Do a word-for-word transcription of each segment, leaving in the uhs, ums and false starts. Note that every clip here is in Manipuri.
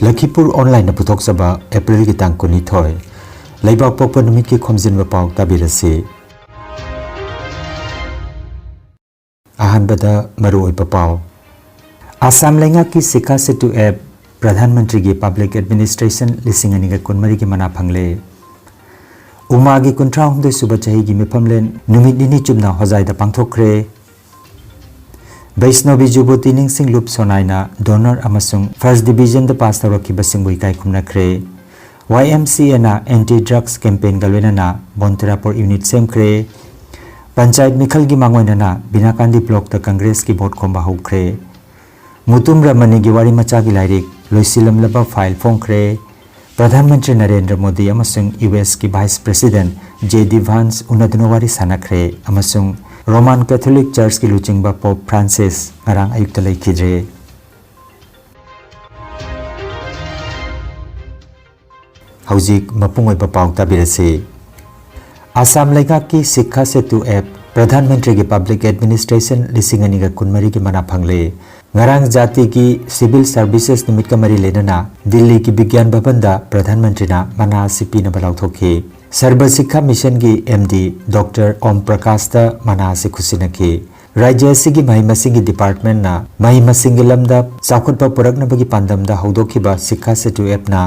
ꯂꯈꯤꯄꯨꯔ ꯑꯣꯟꯂꯥꯏꯟꯅ ꯄꯨꯊꯣꯛꯆꯕ ꯑꯦꯄ꯭ꯔꯤꯜꯒꯤ ꯇꯥꯡ ꯀꯨꯟꯅꯤꯊꯣꯏ, ꯂꯩꯕꯥꯛ ꯄꯣꯛꯄ ꯅꯨꯃꯤꯠꯀꯤ ꯈꯣꯝꯖꯤꯟꯕ ꯄꯥꯎ ꯇꯥꯕꯤꯔꯁꯤ꯫ ꯑꯍꯥꯟꯕꯗ ꯃꯔꯨꯑꯣꯏꯕ ꯄꯥꯎ꯫ ꯑꯁꯥꯝ ꯂꯩꯉꯥꯛꯀꯤ ꯁꯤꯈꯥ ꯁꯦꯇꯨ ꯑꯦꯞ ꯄ꯭ꯔꯙꯥꯟ ꯃꯟꯇ꯭ꯔꯤꯒꯤ ꯄꯕ꯭ꯂꯤꯛ ꯑꯦꯗꯃꯤꯅꯤꯁꯇ꯭ꯔꯦꯁꯟ ꯂꯤꯁꯤꯡ ꯑꯅꯤꯒ ꯀꯨꯟꯃꯔꯤꯒꯤ ꯃꯅꯥ ꯐꯪꯂꯦ꯫ ꯎꯃꯥꯒꯤ ꯀꯨꯟꯊ꯭ꯔꯥ ꯍꯨꯝꯗꯣꯏ ꯁꯨꯕ ꯆꯍꯤꯒꯤ ꯃꯤꯐꯝꯂꯦꯟ ꯅꯨꯃꯤꯠ ꯅꯤꯅꯤ ꯆꯨꯞꯅ ꯍꯣꯖꯥꯏꯗ ꯄꯥꯡꯊꯣꯛꯈ꯭ꯔꯦ꯫ ꯕꯩꯁꯅꯣꯕꯤ ꯖꯨꯕꯣꯇꯤ ꯅꯤꯡꯁꯤꯡꯂꯨꯞ ꯁꯣꯅꯥꯏꯅ ꯗꯣꯅꯔ ꯑꯃꯁꯨꯡ ꯐꯥꯔꯁ ꯗꯤꯕꯤꯖꯟꯗ ꯄꯥꯁ ꯇꯧꯔꯛꯈꯤꯕꯁꯤꯡꯕꯨ ꯏꯀꯥꯏ ꯈꯨꯝꯅꯈ꯭ꯔꯦ꯫ ꯋꯥꯏ ꯑꯦꯝ ꯁꯤ ꯑꯦꯅ ꯑꯦꯟꯇꯤ ꯗ꯭ꯔꯒꯁ ꯀꯦꯝꯄꯦꯟꯒ ꯂꯣꯏꯅꯅ ꯕꯣꯟꯇꯤꯔꯥꯄꯨꯔ ꯌꯨꯅꯤꯠ ꯁꯦꯝꯈ꯭ꯔꯦ꯫ ꯄꯟꯆꯥꯌꯠ ꯃꯤꯈꯜꯒꯤ ꯃꯥꯡꯑꯣꯏꯅꯅ ꯕꯤꯅꯥꯀꯥꯟꯗꯤ ꯕ꯭ꯂꯣꯛꯇ ꯀꯪꯒ꯭ꯔꯦꯁꯀꯤ ꯚꯣꯠ ꯈꯣꯝꯕ ꯍꯧꯈ꯭ꯔꯦ꯫ ꯃꯨꯇꯨꯝ ꯔꯃꯅꯤꯒꯤ ꯋꯥꯔꯤ ꯃꯆꯥꯒꯤ ꯂꯥꯏꯔꯤꯛ ꯂꯣꯏꯁꯤꯜꯂꯝꯂꯕ ꯐꯥꯏꯜ ꯐꯣꯡꯈ꯭ꯔꯦ꯫ ꯄ꯭ꯔꯙꯥꯟ ꯃꯟꯇ꯭ꯔꯤ ꯅꯔꯦꯟꯗ꯭ꯔ ꯃꯣꯗꯤ ꯑꯃꯁꯨꯡ U ꯑꯦꯁꯀꯤ vice president J D ꯚꯥꯟꯁ ꯎꯅꯗꯨꯅ ꯋꯥꯔꯤ ꯁꯥꯟꯅꯈ꯭ꯔꯦ ꯑꯃꯁꯨꯡ ꯔꯣꯃꯥꯟ ꯀꯦꯊꯣꯂꯤꯛ ꯆꯔꯆꯀꯤ ꯂꯨꯆꯤꯡꯕ ꯄꯣꯞ ꯐ꯭ꯔꯥꯟꯁꯤꯁ ꯉꯔꯥꯡ ꯑꯌꯨꯛꯇ ꯂꯩꯈꯤꯗ꯭ꯔꯦ꯫ ꯍꯧꯖꯤꯛ ꯃꯄꯨꯡ ꯑꯣꯏꯕ ꯄꯥꯎ ꯇꯥꯕꯤꯔꯁꯤ꯫ ꯑꯁꯥꯝ ꯂꯩꯉꯥꯛꯀꯤ ꯁꯤꯈꯥ ꯁꯦꯇꯨ ꯑꯦꯞ ꯄ꯭ꯔꯙꯥꯟ ꯃꯟꯇ꯭ꯔꯤꯒꯤ ꯄꯕ꯭ꯂꯤꯛ ꯑꯦꯗꯃꯤꯅꯤꯁꯇ꯭ꯔꯦꯁꯟ ꯂꯤꯁꯤꯡ ꯑꯅꯤꯒ ꯀꯨꯟꯃꯔꯤꯒꯤ ꯃꯅꯥ ꯐꯪꯂꯦ꯫ ꯉꯔꯥꯡ ꯖꯥꯇꯤꯒꯤ ꯁꯤꯚꯤꯜ ꯁꯔꯚꯤꯁꯦꯁ ꯅꯨꯃꯤꯠꯀ ꯃꯔꯤ ꯂꯩꯅꯅ ꯗꯤꯜꯂꯤꯒꯤ ꯕꯤꯒ꯭ꯌꯥꯟ ꯚꯕꯟꯗ ꯄ꯭ꯔꯙꯥꯟ ꯃꯟꯇ꯭ꯔꯤꯅ ꯃꯅꯥ ꯑꯁꯤ ꯄꯤꯅꯕ ꯂꯥꯎꯊꯣꯛꯈꯤ꯫ ꯁꯔꯕ ꯁꯤꯈꯥ ꯃꯤꯁꯟꯒꯤ ꯑꯦꯝ ꯗꯤ ꯗꯣꯛꯇꯔ ꯑꯣꯝ ꯄ꯭ꯔꯀꯥꯁꯇ ꯃꯅꯥ ꯑꯁꯤ ꯈꯨꯠꯁꯤꯟꯅꯈꯤ꯫ ꯔꯥꯖ꯭ꯌ ꯑꯁꯤꯒꯤ ꯃꯍꯩ ꯃꯁꯤꯡꯒꯤ ꯗꯤꯄꯥꯔꯠꯃꯦꯟꯠꯅ ꯃꯍꯩ ꯃꯁꯤꯡꯒꯤ ꯂꯝꯗ ꯆꯥꯎꯈꯠꯄ ꯄꯨꯔꯛꯅꯕꯒꯤ ꯄꯥꯟꯗꯝꯗ ꯍꯧꯗꯣꯛꯈꯤꯕ ꯁꯤꯈꯥ ꯁꯦꯇꯨ ꯑꯦꯞꯅ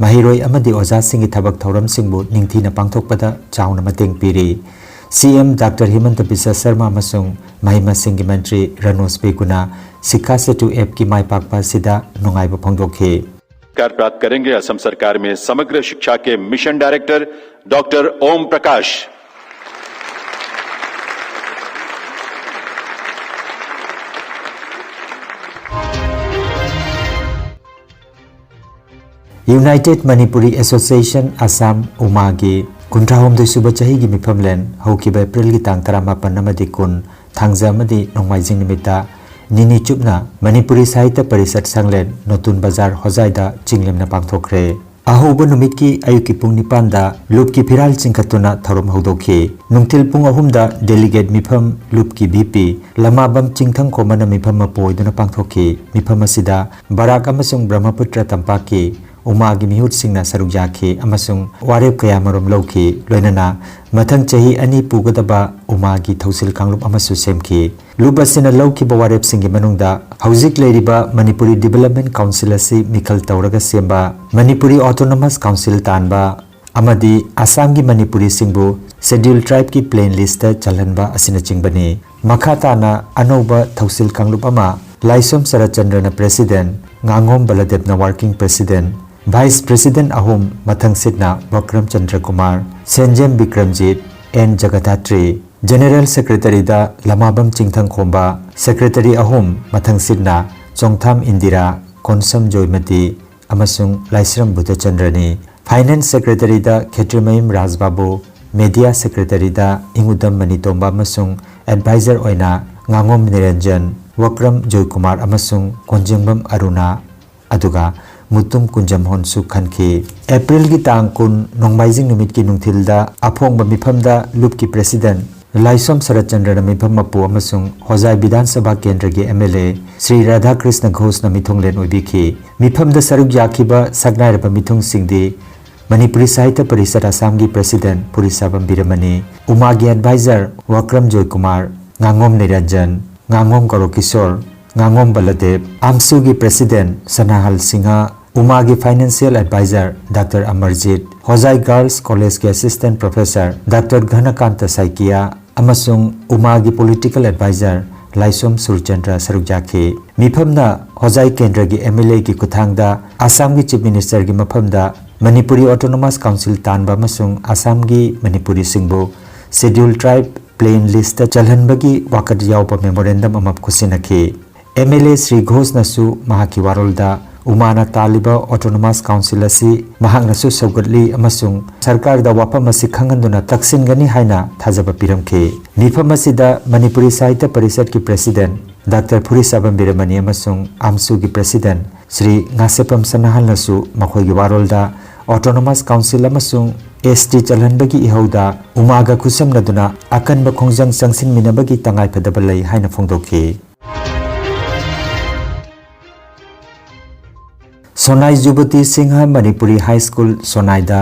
ꯃꯍꯩꯔꯣꯏ ꯑꯃꯗꯤ ꯑꯣꯖꯥꯁꯤꯡꯒꯤ ꯊꯕꯛ ꯊꯧꯔꯝꯁꯤꯡꯕꯨ ꯅꯤꯡꯊꯤꯅ ꯄꯥꯡꯊꯣꯛꯄꯗ ꯆꯥꯎꯅ ꯃꯇꯦꯡ ꯄꯤꯔꯤ꯫ ꯁꯤ ꯑꯦꯝ ꯗꯥꯛꯇꯔ ꯍꯤꯃꯟꯇ ꯕꯤꯁ꯭ꯋ ꯁꯔꯃ ꯑꯃꯁꯨꯡ ꯃꯍꯩ ꯃꯁꯤꯡꯒꯤ ꯃꯟꯇ꯭ꯔꯤ ꯔꯅꯣꯖ ꯄꯦꯒꯨꯅ ꯁꯤꯈꯥ ꯁꯦꯇꯨ ꯑꯦꯞꯀꯤ ꯃꯥꯏ ꯄꯥꯛꯄ ꯑꯁꯤꯗ नुंगाई बफोंगदोखे। पुरस्कार प्राप्त करेंगे असम सरकार में समग्र शिक्षा के mission director doctor Om Prakash. United Manipuri Association Assam, ꯎꯃꯥꯒꯤ ꯀꯨꯟꯊ꯭ꯔꯥꯍꯨꯝꯗꯣꯏ ꯁꯨꯕ ꯆꯍꯤꯒꯤ ꯃꯤꯐꯝꯂꯦꯟ ꯍꯧꯈꯤꯕ ꯑꯦꯄ꯭ꯔꯤꯜꯒꯤ ꯇꯥꯡ ꯇꯔꯥꯃꯥꯄꯟ ꯑꯃꯗꯤ ꯀꯨꯟ, ꯊꯥꯡꯖ ꯑꯃꯗꯤ ꯅꯣꯡꯃꯥꯏꯖꯤꯡ ꯅꯨꯃꯤꯠꯇ ꯅꯤꯅꯤ ꯆꯨꯞꯅ ꯃꯅꯤꯄꯨꯔꯤ ꯁꯥꯍꯤꯇ꯭ꯌ ꯄꯔꯤꯁꯠ ꯁꯪꯂꯦꯟ ꯅꯣꯇꯨꯟ ꯕꯖꯥꯔ ꯍꯣꯖꯥꯏꯗ ꯆꯤꯡꯂꯦꯝꯅ ꯄꯥꯡꯊꯣꯛꯈ꯭ꯔꯦ꯫ ꯑꯍꯧꯕ ꯅꯨꯃꯤꯠꯀꯤ ꯑꯌꯨꯛꯀꯤ ꯄꯨꯡ ꯅꯤꯄꯥꯟꯗ ꯂꯨꯞꯀꯤ ꯐꯤꯔꯥꯜ ꯆꯤꯡꯈꯠꯇꯨꯅ ꯊꯧꯔꯝ ꯍꯧꯗꯣꯛꯈꯤ꯫ ꯅꯨꯡꯊꯤꯜ ꯄꯨꯡ ꯑꯍꯨꯝꯗ delegate ꯃꯤꯐꯝ ꯂꯨꯞꯀꯤ V P ꯂꯃꯥꯕꯝ ꯆꯤꯡꯊꯪꯈꯣꯝꯕꯅ ꯃꯤꯐꯝ ꯃꯄꯨ ꯑꯣꯏꯗꯨꯅ ꯄꯥꯡꯊꯣꯛꯈꯤ꯫ ꯃꯤꯐꯝ ꯑꯁꯤꯗ ꯕꯔꯥꯛ ꯑꯃꯁꯨꯡ ꯕ꯭ꯔꯍ꯭ꯃꯄꯨꯇ꯭ꯔ ꯇꯝꯄꯥꯛꯀꯤ ꯎꯃꯥꯒꯤ ꯃꯤꯍꯨꯠꯁꯤꯡꯅ ꯁꯔꯨꯛ ꯌꯥꯈꯤ ꯑꯃꯁꯨꯡ ꯋꯥꯔꯦꯞ ꯀꯌꯥꯃꯔꯨꯝ ꯂꯧꯈꯤ꯫ ꯂꯣꯏꯅꯅ ꯃꯊꯪ ꯆꯍꯤ ꯑꯅꯤ ꯄꯨꯒꯗꯕ ꯎꯃꯥꯒꯤ ꯊꯧꯁꯤꯜ ꯀꯥꯡꯂꯨꯞ ꯑꯃꯁꯨ ꯁꯦꯝꯈꯤ꯫ ꯂꯨꯞ ꯑꯁꯤꯅ ꯂꯧꯈꯤꯕ ꯋꯥꯔꯦꯞꯁꯤꯡꯒꯤ ꯃꯅꯨꯡꯗ ꯍꯧꯖꯤꯛ ꯂꯩꯔꯤꯕ ꯃꯅꯤꯄꯨꯔꯤ Development Council ꯑꯁꯤ ꯃꯤꯈꯜ ꯇꯧꯔꯒ ꯁꯦꯝꯕ ꯃꯅꯤꯄꯨꯔꯤ Autonomous Council ꯇꯥꯟꯕ ꯑꯃꯗꯤ ꯑꯁꯥꯝꯒꯤ ꯃꯅꯤꯄꯨꯔꯤꯁꯤꯡꯕꯨ Scheduled Tribeꯀꯤ plain listꯇ ꯆꯜꯍꯟꯕ ꯑꯁꯤꯅꯆꯤꯡꯕꯅꯤ꯫ ꯃꯈꯥ ꯇꯥꯅ ꯑꯅꯧꯕ ꯊꯧꯁꯤꯜ ꯀꯥꯡꯂꯨꯞ ꯑꯃ, ꯂꯥꯏꯁꯣꯝ ꯁꯔꯠꯆꯟꯗ꯭ꯔꯅ president, ꯉꯥꯉꯣꯝ ꯕꯂꯗꯦꯕꯅ working president, vice president ꯑꯍꯨꯝ, ꯃꯊꯪꯁꯤꯠꯅ ꯋꯀ꯭ꯔꯝ ꯆꯟꯗ꯭ꯔ ꯀꯨꯃꯥꯔ, ꯁꯦꯟꯖꯦꯝ ꯕꯤꯀ꯭ꯔꯝꯖꯤꯠ, ꯑꯦꯟ ꯖꯒꯗꯥꯇ꯭ꯔꯤ, general secretaryꯗ ꯂꯃꯥꯕꯝ ꯆꯤꯡꯊꯪꯈꯣꯝꯕ, secretary ꯑꯍꯨꯝ, ꯃꯊꯪꯁꯤꯠꯅ ꯆꯣꯡꯊꯥꯝ ꯏꯟꯗꯤꯔꯥ, ꯀꯣꯟꯁꯝ ꯖꯣꯏꯃꯇꯤ ꯑꯃꯁꯨꯡ ꯂꯥꯏꯁ꯭ꯔꯝ ꯕꯨꯙꯆꯟꯗ꯭ꯔꯅꯤ꯫ Finance secretaryꯗ ꯈꯦꯇ꯭ꯔꯤꯃꯌꯨꯝ ꯔꯥꯖꯕꯥꯕꯨ, media secretaryꯗ ꯏꯉꯨꯗꯝ ꯃꯅꯤꯇꯣꯝꯕ ꯑꯃꯁꯨꯡ advisor ꯑꯣꯏꯅ ꯉꯥꯉꯣꯝ ꯅꯤꯔꯟꯖꯟ, ꯋꯀ꯭ꯔꯝ ꯖꯣꯏꯀꯨꯃꯥꯔ ꯑꯃꯁꯨꯡ ꯀꯣꯟꯖꯦꯡꯕꯝ ꯑꯔꯨꯅꯥ, ꯑꯗꯨꯒ ꯃꯨꯇꯨꯝ ꯀꯨꯟꯖꯝꯍꯣꯟꯁꯨ ꯈꯟꯈꯤ꯫ ꯑꯦꯄ꯭ꯔꯤꯜꯒꯤ ꯇꯥꯡ ꯀꯨꯟ, ꯅꯣꯡꯃꯥꯏꯖꯤꯡ ꯅꯨꯃꯤꯠꯀꯤ ꯅꯨꯡꯊꯤꯜꯗ ꯑꯐꯣꯡꯕ ꯃꯤꯐꯝꯗ ꯂꯨꯞꯀꯤ president ꯂꯥꯏꯁꯣꯝ ꯁꯔꯠꯆꯟꯗ꯭ꯔꯅ ꯃꯤꯐꯝ ꯃꯄꯨ ꯑꯃꯁꯨꯡ ꯍꯣꯖꯥꯏ ꯕꯤꯙꯥꯟ ꯁꯚꯥ ꯀꯦꯟꯗ꯭ꯔꯒꯤ M L A Shri Radhakrishna ꯘꯣꯁꯅ ꯃꯤꯊꯨꯡꯂꯦꯟ ꯑꯣꯏꯕꯤꯈꯤ꯫ ꯃꯤꯐꯝꯗ ꯁꯔꯨꯛ ꯌꯥꯈꯤꯕ ꯁꯛꯅꯥꯏꯔꯕ ꯃꯤꯊꯨꯡꯁꯤꯡꯗꯤ ꯃꯅꯤꯄꯨꯔꯤ ꯁꯥꯍꯤꯇ꯭ꯌ ꯄꯔꯤꯁꯠ ꯑꯁꯥꯝꯒꯤ president ꯐꯨꯔꯤꯁꯥꯕꯝ ꯕꯤꯔꯃꯅꯤ, ꯎꯃꯥꯒꯤ advisor ꯋꯀ꯭ꯔꯝ Joykumar, ꯉꯥꯉꯣꯝ ꯅꯤꯔꯟꯖꯟ, ꯉꯥꯉꯣꯝ ꯒꯧꯔꯀꯤꯁꯣꯔ, ꯉꯥꯉꯣꯝ ꯕꯂꯗꯦꯕ, ꯑꯥꯝꯁꯨꯒꯤ president ꯁꯅꯥꯍꯜ Singh, ꯎꯃꯥꯒꯤ financial advisor Doctor Amarjeet, ꯍꯣꯖꯥꯏ Girls Collegeꯀꯤ assistant professor Doctor ꯘꯅꯀꯥꯟꯇ ꯁꯥꯏꯀꯤꯌꯥ ꯑꯃꯁꯨꯡ ꯎꯃꯥꯒꯤ political advisor ꯂꯥꯏꯁꯣꯝ ꯁꯨꯔꯆꯟꯗ꯭ꯔ ꯁꯔꯨꯛ ꯌꯥꯈꯤ꯫ ꯃꯤꯐꯝꯅ ꯍꯣꯖꯥꯏ ꯀꯦꯟꯗ꯭ꯔꯒꯤ M L Aꯒꯤ ꯈꯨꯠꯊꯥꯡꯗ ꯑꯁꯥꯝꯒꯤ Chief Ministerꯒꯤ ꯃꯐꯝꯗ ꯃꯅꯤꯄꯨꯔꯤ Autonomous Council ꯇꯥꯟꯕ ꯑꯃꯁꯨꯡ ꯑꯁꯥꯝꯒꯤ ꯃꯅꯤꯄꯨꯔꯤꯁꯤꯡꯕꯨ Scheduled Tribe plain listꯇ ꯆꯜꯍꯟꯕꯒꯤ ꯋꯥꯀꯠ ꯌꯥꯎꯕ memorandum ꯑꯃ ꯈꯨꯠꯁꯤꯟꯅꯈꯤ꯫ M L A ꯁ꯭ꯔꯤ ꯘꯣꯁꯅꯁꯨ ꯃꯍꯥꯛꯀꯤ ꯋꯥꯔꯣꯜꯗ ꯎꯃꯥꯅ ꯇꯥꯜꯂꯤꯕ Autonomous Council ꯑꯁꯤ ꯃꯍꯥꯛꯅꯁꯨ ꯁꯧꯒꯠꯂꯤ ꯑꯃꯁꯨꯡ ꯁꯔꯀꯥꯔꯗ ꯋꯥꯐꯝ ꯑꯁꯤ ꯈꯪꯍꯟꯗꯨꯅ ꯇꯛꯁꯤꯟꯒꯅꯤ ꯍꯥꯏꯅ ꯊꯥꯖꯕ ꯄꯤꯔꯝꯈꯤ꯫ ꯃꯤꯐꯝ ꯑꯁꯤꯗ ꯃꯅꯤꯄꯨꯔꯤ ꯁꯥꯍꯤꯇ꯭ꯌ ꯄꯔꯤꯁꯠꯀꯤ president Doctor ꯐꯨꯔꯤꯁꯥꯕꯝ ꯕꯤꯔꯃꯅꯤ ꯑꯃꯁꯨꯡ ꯑꯥꯝꯁꯨꯒꯤ president ꯁ꯭ꯔꯤ ꯉꯥꯁꯦꯞꯄꯝ ꯁꯅꯥꯍꯜꯅꯁꯨ ꯃꯈꯣꯏꯒꯤ ꯋꯥꯔꯣꯜꯗ Autonomous Council ꯑꯃꯁꯨꯡ S T ꯆꯜꯍꯟꯕꯒꯤ ꯏꯍꯧꯗ ꯎꯃꯥꯒ ꯈꯨꯠꯁꯝꯅꯗꯨꯅ ꯑꯀꯟꯕ ꯈꯣꯡꯖꯪ ꯆꯪꯁꯤꯟꯃꯤꯟꯅꯕꯒꯤ ꯇꯉꯥꯏꯐꯗꯕ ꯂꯩ ꯍꯥꯏꯅ ꯐꯣꯡꯗꯣꯛꯈꯤ꯫ ꯁꯣꯅꯥꯏ ꯖꯨꯕꯇꯤ ꯁꯤꯡꯍ ꯃꯅꯤꯄꯨꯔꯤ ꯍꯥꯏ ꯁ꯭ꯀꯨꯜ ꯁꯣꯅꯥꯏꯗ